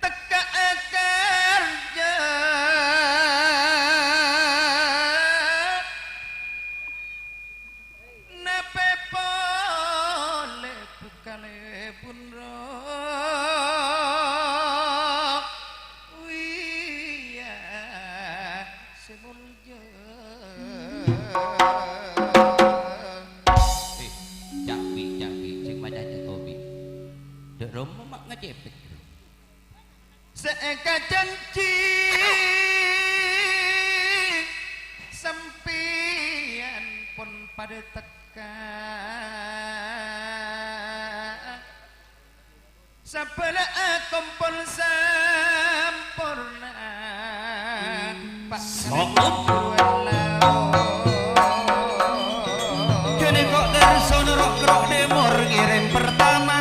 tekka akarja. Napè polè bukalèbun ro wiya sè mol- Eh, Ca'bi, Ca'bi, sè maca Ca'bi. Dâ' roma ma' ngacepet. Sè èkajanji sampèyan pon padâ tekka. Sabâlâ akompol samporna. So'op. Ghânèka dâri sonoro' kro' tèmor ngèrèm pertama.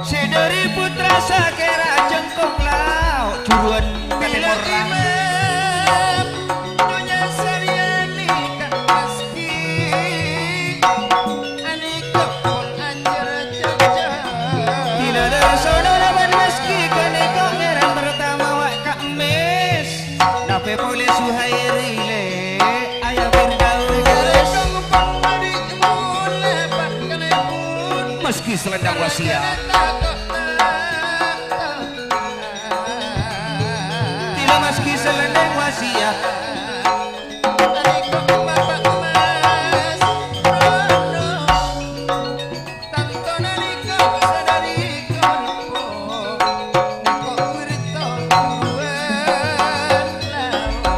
Sè dâri Putra Sakèra jhângkong lao' jhuruwân ka tèmor. Imam Nyonya Saryani ka Maski. Anèka pon ajar caca. Dina dâri sonoro' bân Maski ghânèka ngèrèm pertama wa' ka Emmis. Napè polè Suhairi lè, ayah Firdaus. Maski selendang wasiat. Dina Maski selendang wasiat. Tanto nalika sadari kalpo, nèko wirta buruan laon.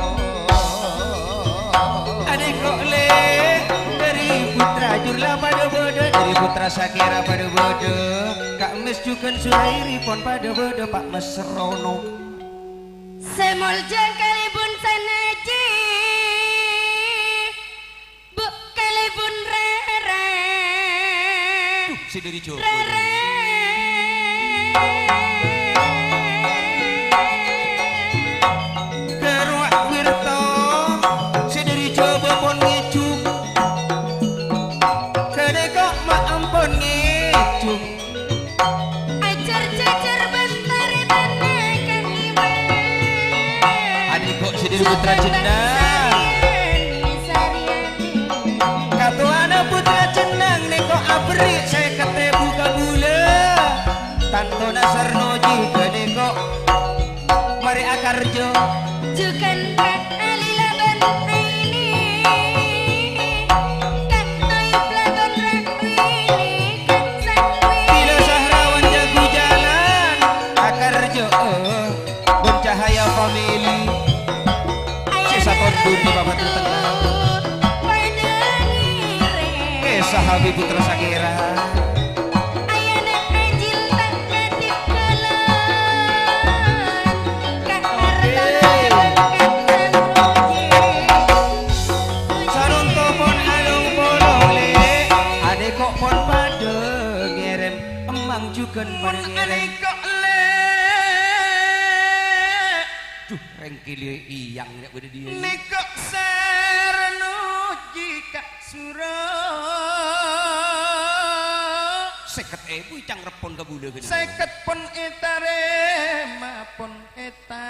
Adiko le, dâri putra Jurla padâ bâdâ, dâri putra Sakèra padâ bâdâ, Ka' Emmis jhughân Suhairi pon padâ bâdâ, Pa' Mesrono. Sè molja kalèbun sanaji. Bu' kalèbun rèrè. Duh, sè dâri Jhâbâ. Rèrè. Karo wirta Putra Jennang. Katowana Putra Jennang nèko aberri' sèket èbu ka bulâ. Tantona sarno jiyâ nèko marè akarjo. Jhughân ka alila bân aini, ka toyib la bân ra'wini, ka sanwi. Bilâ Sahrawan jhâghu jhâlân, akarjo, oh, bân Cahaya Family. Sè sator budi papat tengnga. Kè sahabi putra sakèra. Ayana ajil ta' kadhi kalan, ka harta ka sanroji. Saronto pon along-polong, Lè', adhiko' pon padâ ngèrèm, emmang jhughân padâ ngèrèm. Mon adhiko', Lè'. Duh, rèng kèlè iyang nya' bâdâ dhiyâ. Nèko sarno jiyâ ka suro. Sèket èbu ècangrep pon ka bulâ ghânèka. Sèket pon ètarèma, pon ètarèma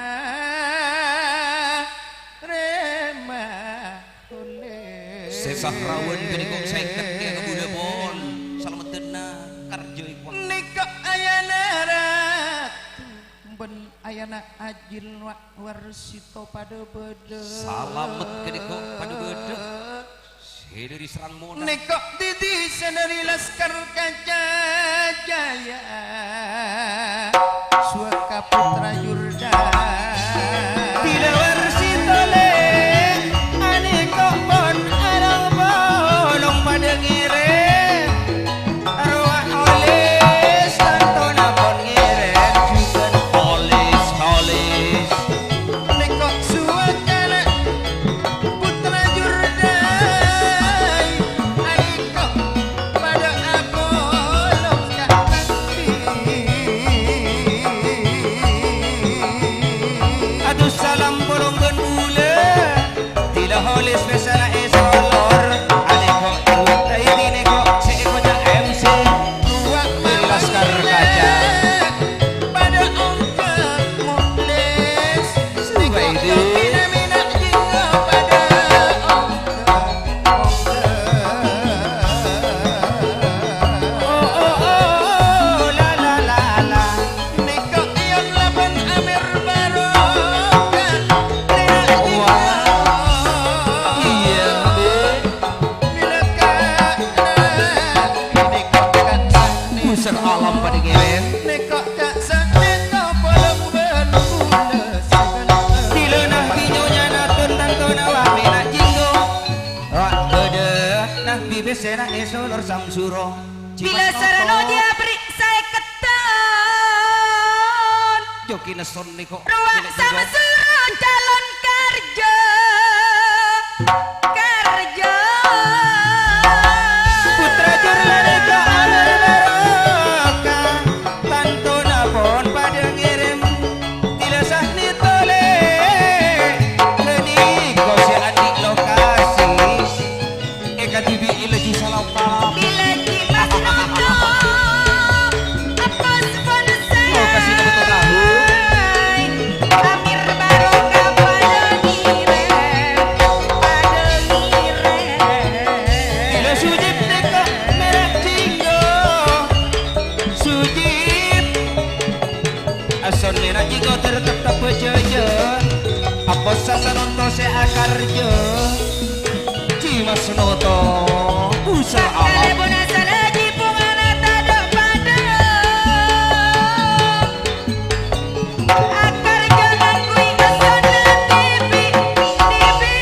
olè. Sè Sahrawan ghânèka sèket kèya ka bulâ pon. Salameddhâna karjo èkowa. Nèko ayana ratu. Bân ayana ajil wa-, warsito padâ bâdâ. Salamet ghânèka padâ bâdâ. Sè dhâri Serang Mona. Nèko dhidhi sè dhâri Laskar Kaca Jaya. Suwaka Putra Jurda. Bilâ warsito, Lè', anèko' pon along-polong padâ ngèrèm. Rowa olis, tantona pon ngèrèm jhughân olis-olis. Nèko' suwakana Putra Jurdai, anèko' padâ apolong ka Nabbhi. Adus salam polong bân bulâ. Tila holis pèssèna èsolor, alèko' tuwak raiti nèko' sè èkoca' M C. Rowa Laskar Kaca. Padâ ongghâ molis, nèko' mèna-mèna jinggo padâ ongghâ, ongghâ. Oh, oh, oh, la, la, la, la. Nèko' èyot labân Amir Barokah. Wah. Iyâ, Bi. Bilâ kana nèko' ka' sanè. Pusat alam padâ ngèrèm. Nèko' ka' sanè to polong bân bulâ sabân. Bilâ Nabbhi nyonya natun tantona wa' mèna jinggo. Wa' bâdâ Nabbhi pèssèna èsolor Samsuro. Bilâ sarno jiyâ aberri' sèket taon. Joki nesson nèko'. Rowa Samsuro calon karjo. Karjo. Putra Jur larèka Amir Barokah. Tantona pon padâ ngèrèm. Tila sahni tolè. Ghânèka sè andi' lokasi. Èkadhibi'i laju salapa. Bilâ Ji Mas Noto, apos bonsai. Oh, kasih nama tahu. Amir Barokah padâ ngèrèm, padâ ngèrèm. Bilâ Sujib nèko' mèrèk jinggo. Sujib. Asonnèna jinggo ter tettep bâjâjâ. Apossa sanonto sè akarjo. Jimas noto. Pusar alam. Kalèbunna sala jipungana tadâ' padâ. Akarjo ngangghuy asonna dhibi'-dhibi'.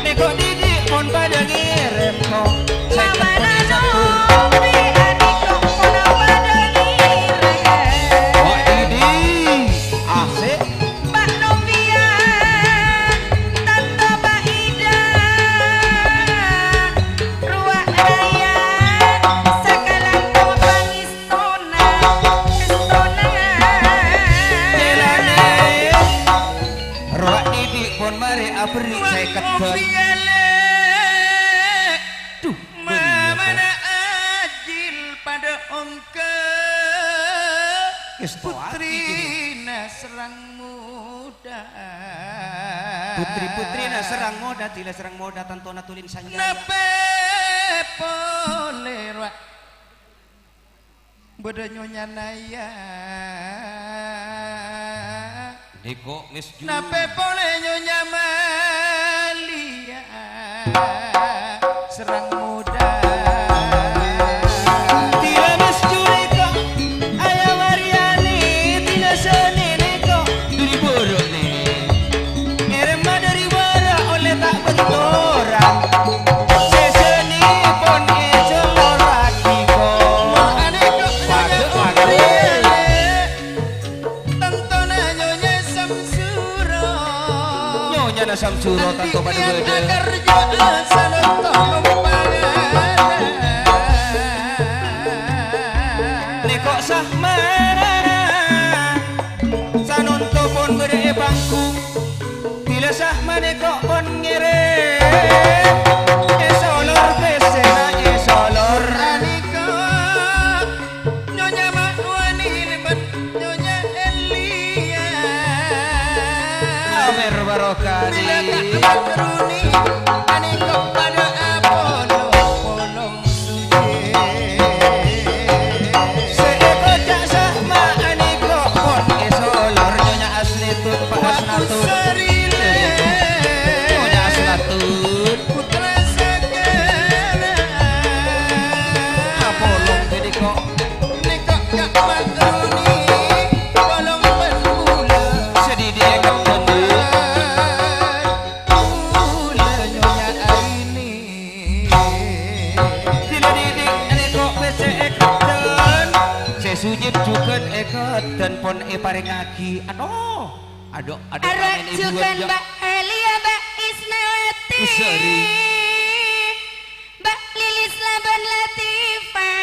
Nèko' dhibi' pon padâ ngèrèm, ko'. Sèket pon èsabbhur. Nèko' pon padâ ngèrèm. Ko' dhibi'. Asik. Pa' Novian, Tanto Pa' Ida. Rowa raya, sakalangkong pangis- Tona, tona. Jalanan. Rowa dhibi' pon marè aberri' sèket. Duh, mamana ajil padâ ongghâ. Èsto'aghi. Putrina Serang Moda. Putri-putrina Serang Moda, dila Serang Moda, tantona tulin sanjaya. Napè polè rowa bâdâ Nyonya Naya. Nèko Miss Ju. Napè polè Nyonya Malia Serang Moda. Dila Miss Ju nèko, Aya Maryani, dila sènè nèko. Duri buru nè. Ngèrèmma duri buru ollè ta' bentoran. Sè sènè pon èjolorraghi ko. Waduh, waduh. Tantona Nyonya Samsuro. Nyonyana Samsuro tanto padâ bâdâ. Nèko Sahma. Sanonto pon bâdâ è bangku. Dila Sahma nèko pon ngèrèm. Èsolor pèssèna èsolor. Nyonya Ma'wani bân Nyonya Elia. Amer barokah. Dila Kak Makruni, anèko padâ apolong sujè. Sè èkoca' Sahma anèko pon èsolor Nyonya Asnetun, Pak Asnatun. Nyonya Asnatun. Putra sagala. Apolong ghânèko. Nèko Kak Makroni, polong bân bulâ. Sè didhi èkep dândhu. Bulâ Nyonya Aini. Dila didhi nèko pèssè èkep dândhu. Sè sujud jhughân èkep dândhu pon èparèngaghi. Ano. Adu, adu, Arep amin, Ibu, jhughân ya. Mbak Elia, Mbak Isnawati. Usari. Mbak Lilis Laban Latifah.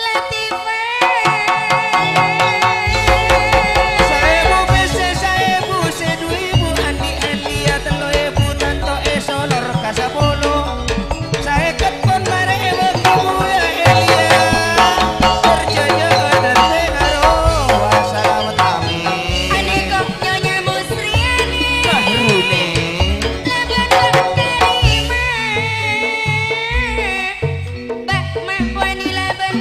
Latifah. Saèbu pèssè, saèbu sè du èbu, andi' Elia tello èbu, tanto èsolor ka sapolo. Saèket pon marè èbâghi bulâ Elia. Parcajâ dhâddhi karo wasalamet amin. Anèko Nyonya Musriani. Bahruni. Laban Karimah. Mbak Mahwani laban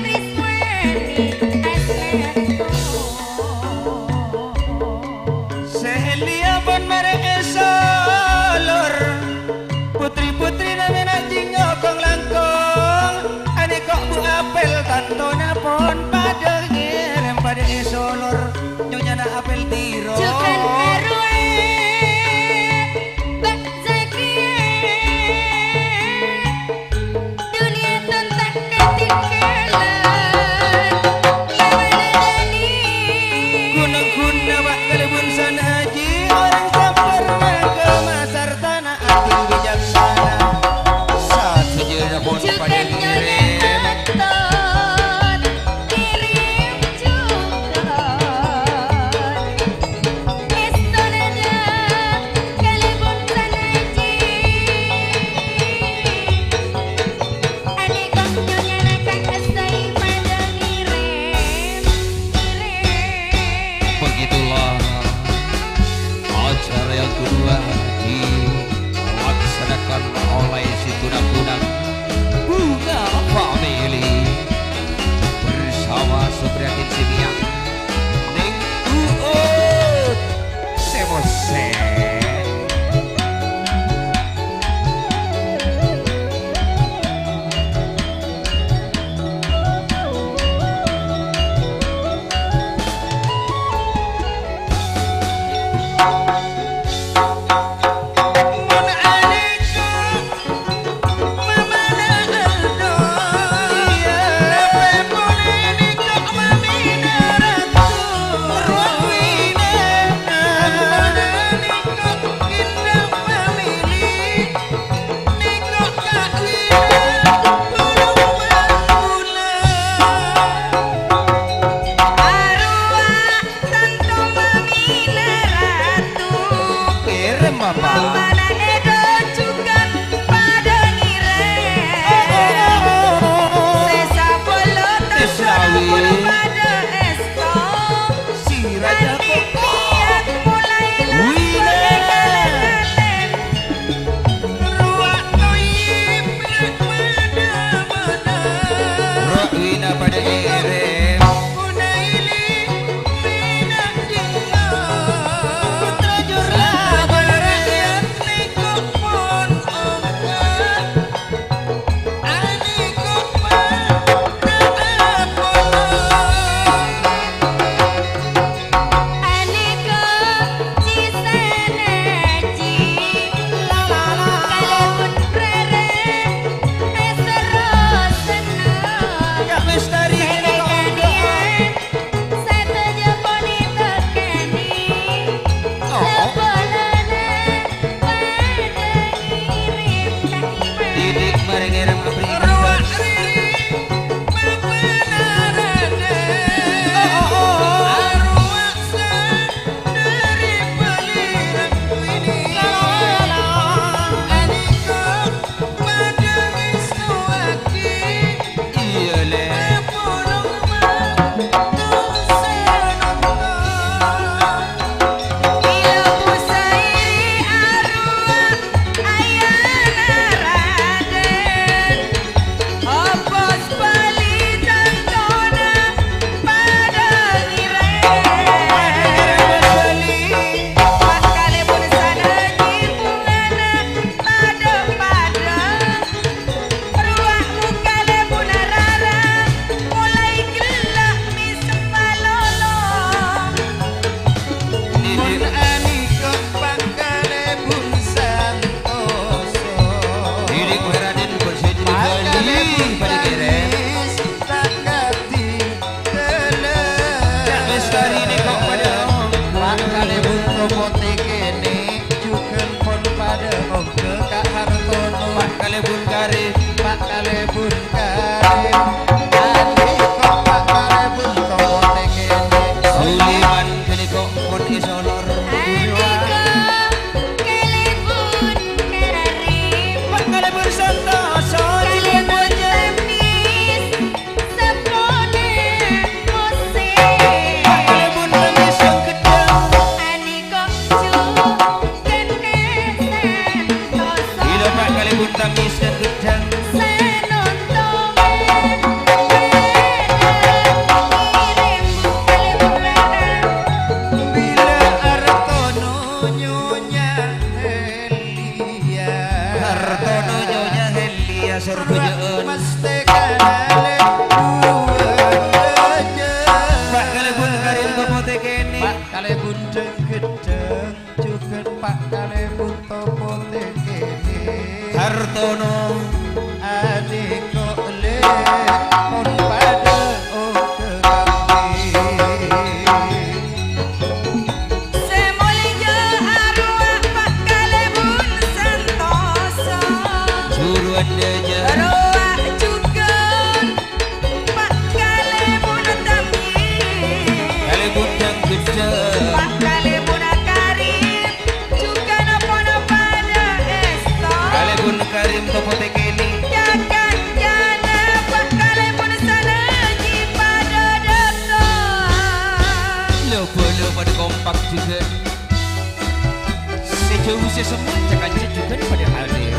Sè jhâu sè semma' ca-kanca jhughân padâ hadir.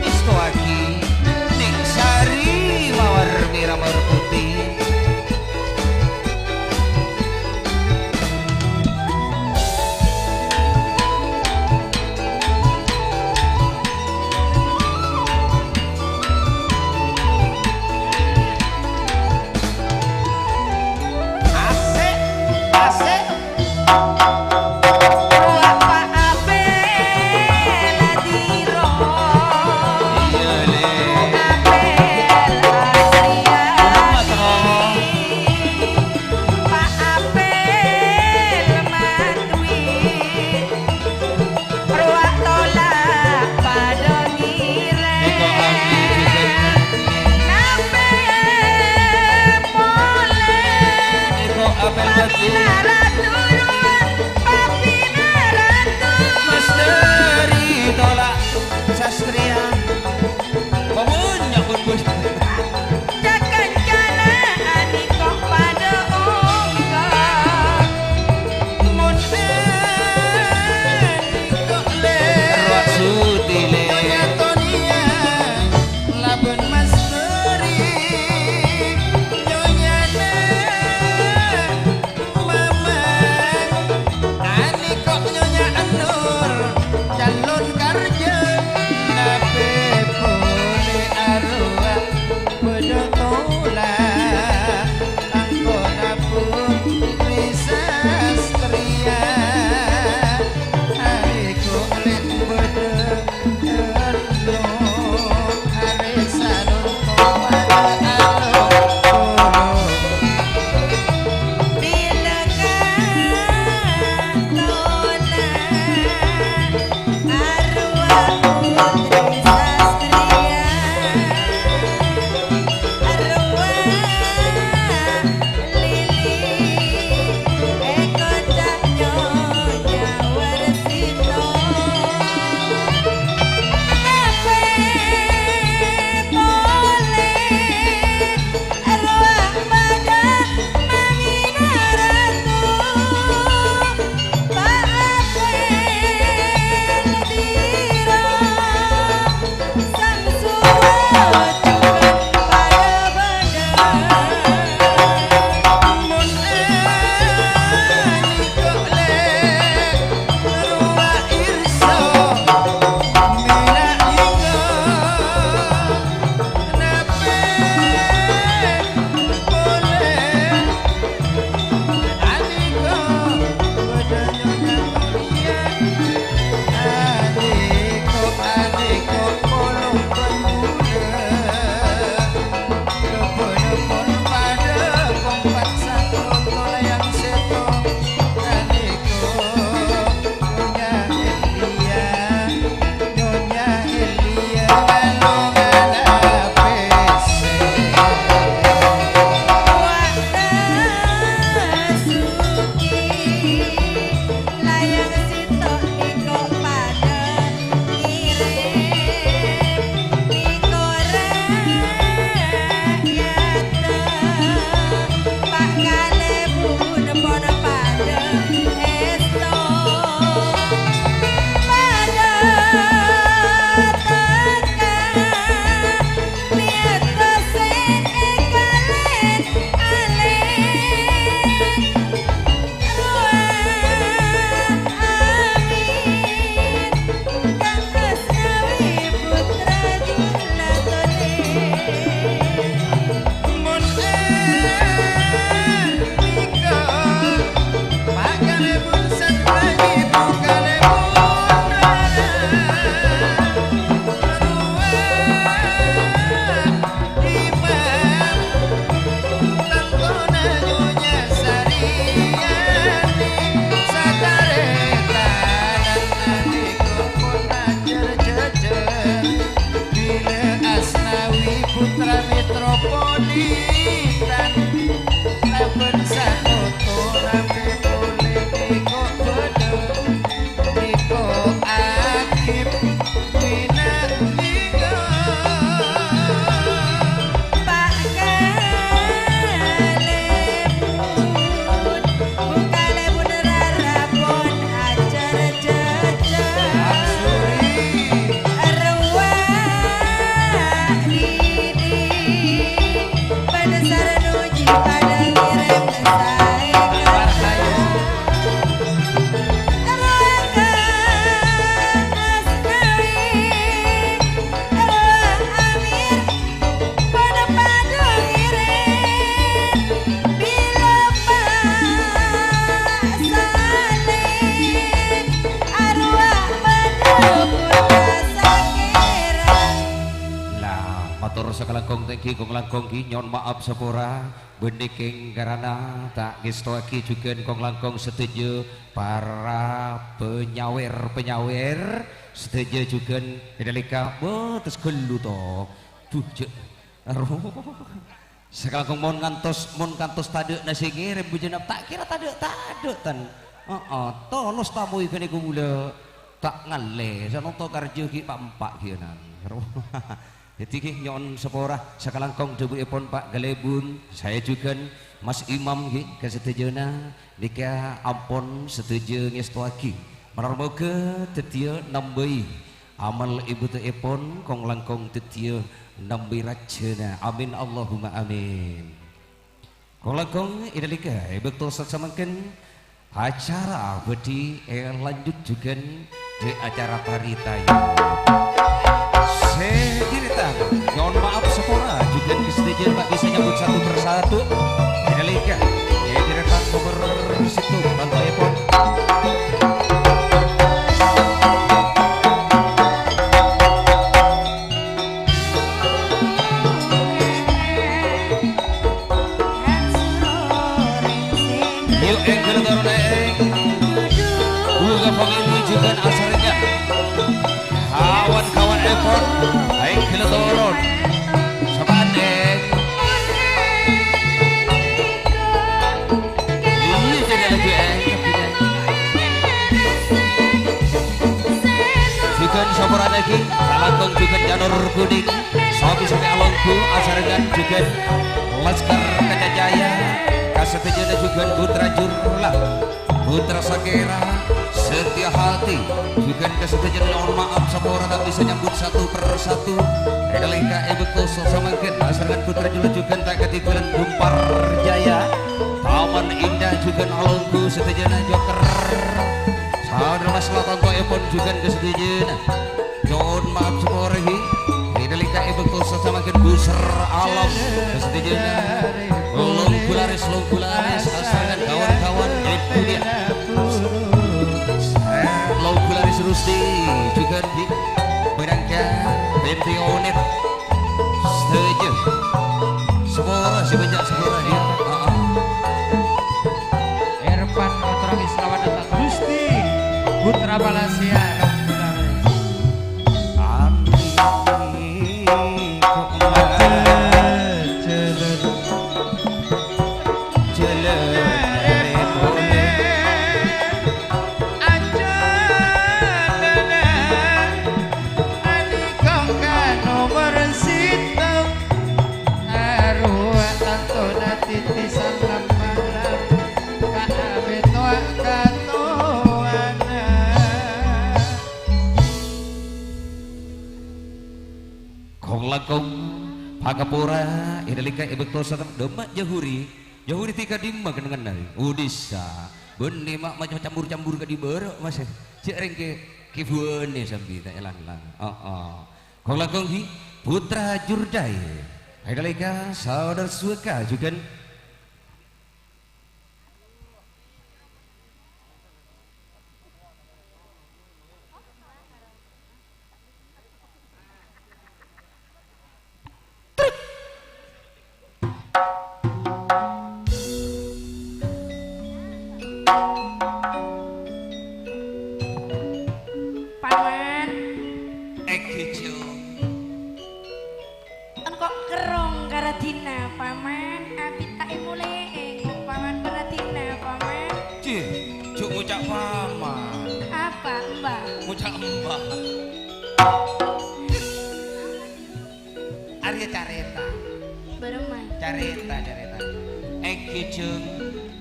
Èstowaghi Nèng Sari mawar mèra mawar putih. Asik, asik. Rowa Pa' Apel adiro. Iya, Le. Apel Adriani. Apa, Tro? Pa' Apel Matwi. Rowa tola' padâ ngèrèng. Eko Anggi Jejak. Nampè polè. Eko Apel Batu. Papina Ratu Ruwan, Papina Ratu. Misteri tola' Sastriyan. Pabânnya' pun, Bun. Ca-kancana aniko padâ ongghâ. Mon aniko, Lè'. Rowa Suti, Lè'. Nyonya Tonia, labân Mas Beri. Nyonyana Sakalangkong tèngghi, kong langkong ghi, nyo'on ma'ap sapora, bânnè kèng karana ta' ngèstowaghi jhughân kong langkong sadhâjâ para penyawer-penyawer sadhâjâ jhughân è nalèka bâtes ghâllu, to. Duh, jhâ', aro. Sakalangkong mon ngantos, mon kantos tadâ'na sè ngèrèm bhujanap, ta' kèra tadâ'-tadâ', tan. Heeh, tolos tamoy ghânèka kaulâ ta' ngallè, sanonto karjâ ghi' pa'-empa' ghi' anan. Dhâddhi ghi nyo'on sapora sakalangkong dhâbuèpon Pa' Galebung, saè jhughân Mas Imam ghi ka sadhâjâna nèka ampon sadhâjâ ngèstowaghi. Malar moghâ dhâddhiyâ nambâi amal ibadahèpon, kong langkong dhâddhiyâ nambâi rajâna. Amin, Allahumma amin. Kong langkong è nalèka è bâkto sasamangkèn acara bhâdhi èlanjut jhughân dâ' acara tarètan. Sè tarètan, nyo'on ma'ap sapora jhughân kasadhâjâna ta' bisa nyambut satu persatu. È nalèka è tarètan nomer sèttong, tantoèpon. Yu, èngghâl toron, èng. Buka pangènni jhughân asarengngan. Kawan-kawan èpon, èngghâl toron. Sapanèng. Iyâ, jârèya laju, èng. Jhughân saporana ghi, kalangkong jhughân Janur Kuning. Sogi-sogi alongghu asarengngan jhughân Laskar Kaca Cahaya, kasadhâjâna jhughân Putra Jurla, Putra Sakera, Setia Hati, jhughân kasadhâjâna nyo'on ma'ap sapora ta' bisa nyambut satu persatu. È nalèka è bâkto sasamangkèn, asarengngan Putra Jurla jhughân ta' kadhingghâlân Ghempar Jaya, Taman Indah jhughân alongghu sadhâjâna Joker. Saudara Mas Latan to'èpon jhughân kasadhâjâna. Nyo'on ma'ap sapora ghi. È nalèka è bâkto sasamangkèn busèr alam kasadhâjâna. Longghu larès, longghu larès, asarengngan kawan-kawan è dhunnya. Eh, longghu larès Rusti jhughân ghi. Bârângka Bente Onit. Sadhâjâ. Sapora sè bânnya' sapora ghi. Heeh. Irfan Putra Wisrawan Atta Gusti Putra Malaysia. Andi kok malah jalan, jalan dari boleh. Aja dada, ani kongka nomor sèttong. Arowa tantona titisan malam, ka abit wa katowana. Kong langkong, pakapora, è nalèka è bâkto satem-, dâmma Jahuri. Jahuri tèka dimma kennengnganna? Odissa. Bânnè ma', ma' campur-campur ka di bârâ', Mas. Jhâ' rèng kè, kè buwâna sambi ta' èlang-lang. Heeh. Kong langkong ghi, Putra Jurdai. È nalèka saudara suwaka jhughân. Paman. Èngghi, Jung. Engko' kerrong ka radina, Paman. Abit ta' èmolè'è, engko' Paman ka radina, Paman. Cih, jhâ' ngoca' Paman. Apa, Mbah? Ngoca' Mbah. Arèya carèta. Bârâmma? Carèta, carèta. Èngghi, Jung,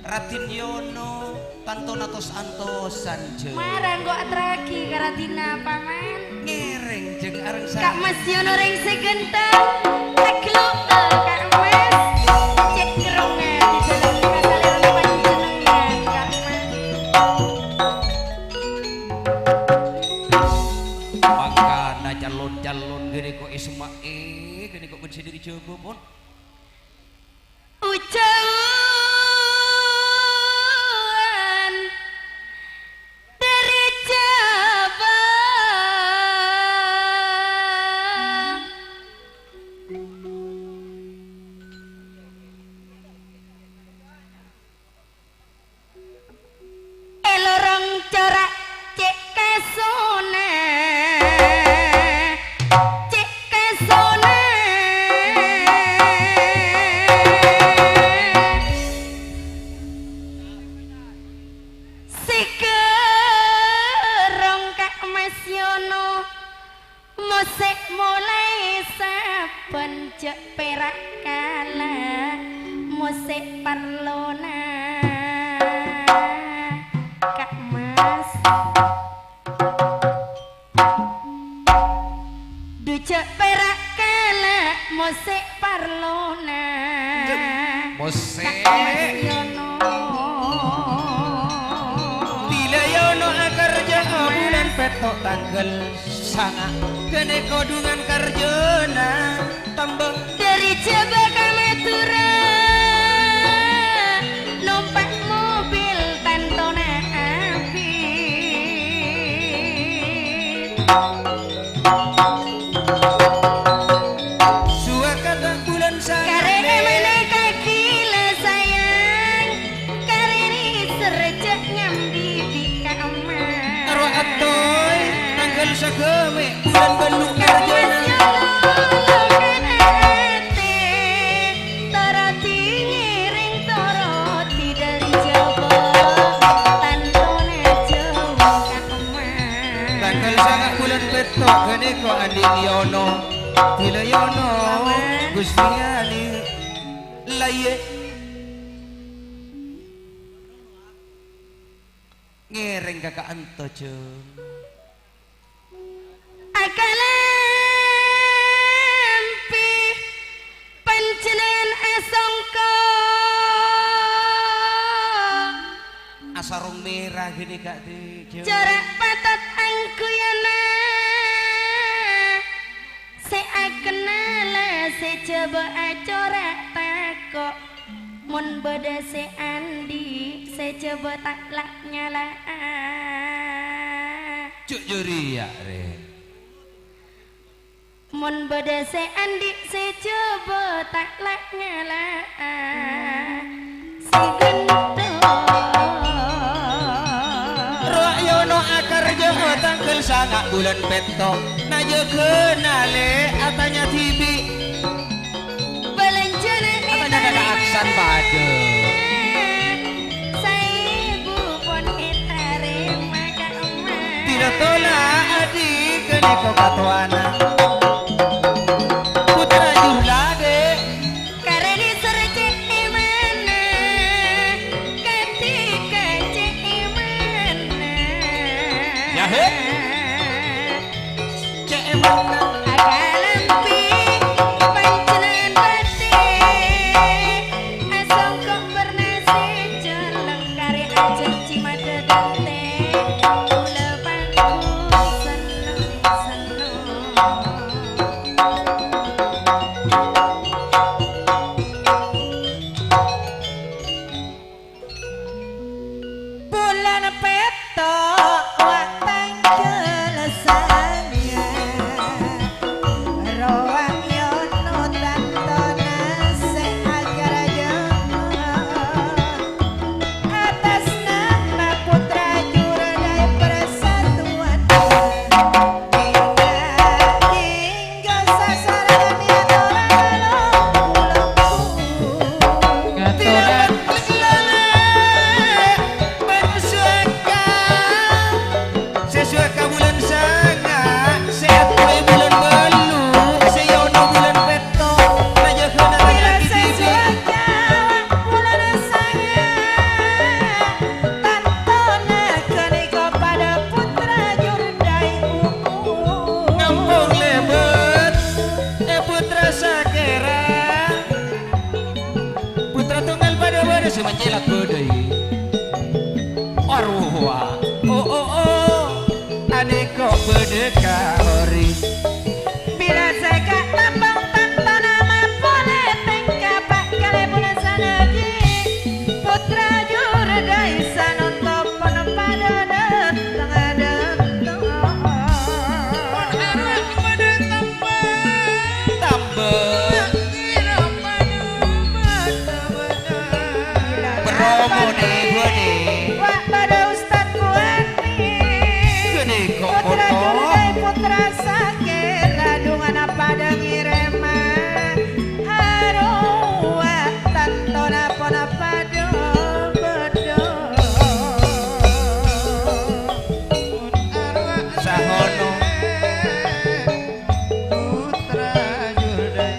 Radin Yono tantona tos-antosan, Jung. Mara engko' aterraghi ka radina, Paman. Ngèrèng, Jung, areng sa- Ka' Mas Yono rèng sè ghântheng, tagluk, eh, Ka' Mas. Cè' kerrongnga di dalam kasalèran panjhennengngan, Ka' Mas. Mangkana calon-calon ghânèka èsemma'è, ghânèka mon sè dhâri Jhâbâ, pon. Ujâwan dhâri Jhâbâ. Lona Ka'mas. Dujâ' pèra' kala mosè' parlona. Mosè'. Ka'mas Yono. Bilâ Yono akarjâ bulân pètto' tangghâl sanga'. Ghânèka dhungan karjâna tembhâng. Dâri Jhâbâ ka Madhurâ, nompa' mobil tantona abit. Suwakata bulân sanga'. Karè emana kaki la sayang, karè rèser jhâ' nyambi bi' ka'emma. Aro attoy, tangghâl sagâmè', bulân bâllu' karjâna. Toroti ngèrèng, toroti dâri Jhâbâ, tantona jhâu ka emma. Tangghâl sanga' bulân pètto' ghânèka andi' Yono. Bilâ Yono, Ghustè Ali. Laèn. Ngèrèng ka ka'anto, Jhâng. Akalampi panjhennengngan asongko. Asarong mèra ghânèka, Jhâng. Jhârâ' patot angghuyyâna. Sè akennala sè Jhâbâ acora' tako'. Mon bâdâ sè andi' sè Jhâbâ ta' la-nyala'a. Jhâ' jârèya, rè. Mon bâdâ sè andi' sè Jhâbâ ta' la-nyala'a. Sè ghânto. Rowa Yono akarjâ tangghâl sanga' bulân pètto'. Najâgâna lè atanya dhibi'. Bâlânjhâna ètarèma. Atanya ka aksan padâ. Saèbu pon ètarèma ka'emma. Bilâ tola' adi' ghânèka katowana. Putra Jurlaghi. Karè nèser cè' è mana, kadhi ka cè' è mana. Yahé. Cè' è mana. Akalampi panjhennengngan patè, asongko' bârna sè jhâlâng karè ajhânjhi madâ dântè, kaulâ pangku senneng-senneng. Bulân pètto' wa' tangghâl sanga', rowa Yono tantona sè aghârâjâ. Atas nama Putra Jurlaghi Persatuan. Ngaturake sè suwaka bulân sanga', sè atto'è bulân bâllu', sè yono bulân pètto', rajâgâna laki-laki dhibi'. Tantona ghânèka padâ Putra Jurdai. Ngampong lèbât, è, Putra Sakèra. Putra tongghâl padâ bâdâ sè mancèlak bâdâ, è. Arowa. Oh, oh, oh. Anèko bâdâ ka ori. Bilâ sè ka' tambang tantona mapolè tèngka pa' kalè bulân sanga' ghi'. Putra Jurdai sanonto pon padâ dâteng-dâteng. Tambang. Promo nè, gua nè. Wa' padâ Ustad Buwani. Ghânèka Putra Jurdai, Putra Sakèra, dhungana padâ ngèrèma. Arowa tantona pon padâ bâdâ. Sahono. Putra Jurdai,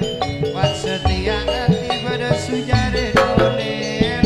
wa' satèya ati padâ sojarè dolèn.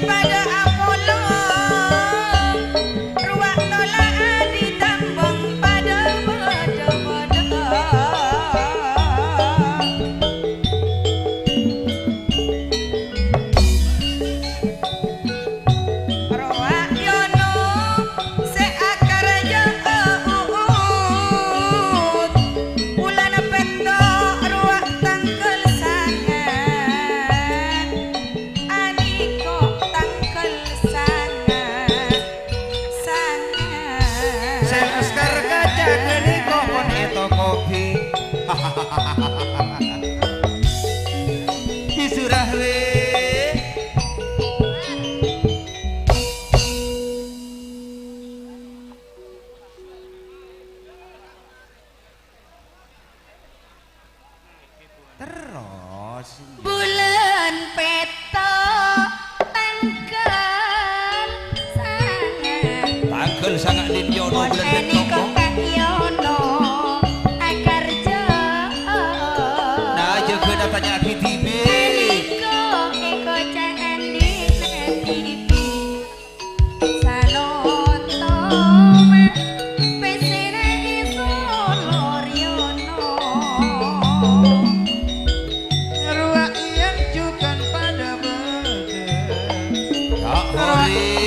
Padâ apolong, rowa tola' adhi tambhâng padâ bâdâ-bâdâ. Rowa yono sè akaraja uut, bulân pètto' rowa tangghâl sanga'. Anèko tangghâl sanga', sanga'. Sè Laskar Kaca ghânèko pon ètokobi. Ki Surahwi. Terros. Bulân pètto' tangghâl sanga'. Tangghâl sanga' din yono bulân pètto'. Mon ènèko ka' yono akarja. Nah, jâgâ tanya bhibi. Ènèko èko ca'an di' nèng bhibi. Sanotoma pèssèna èsolor yono. Rowa iyân jhughân padâ bâdâ. Ya, hori.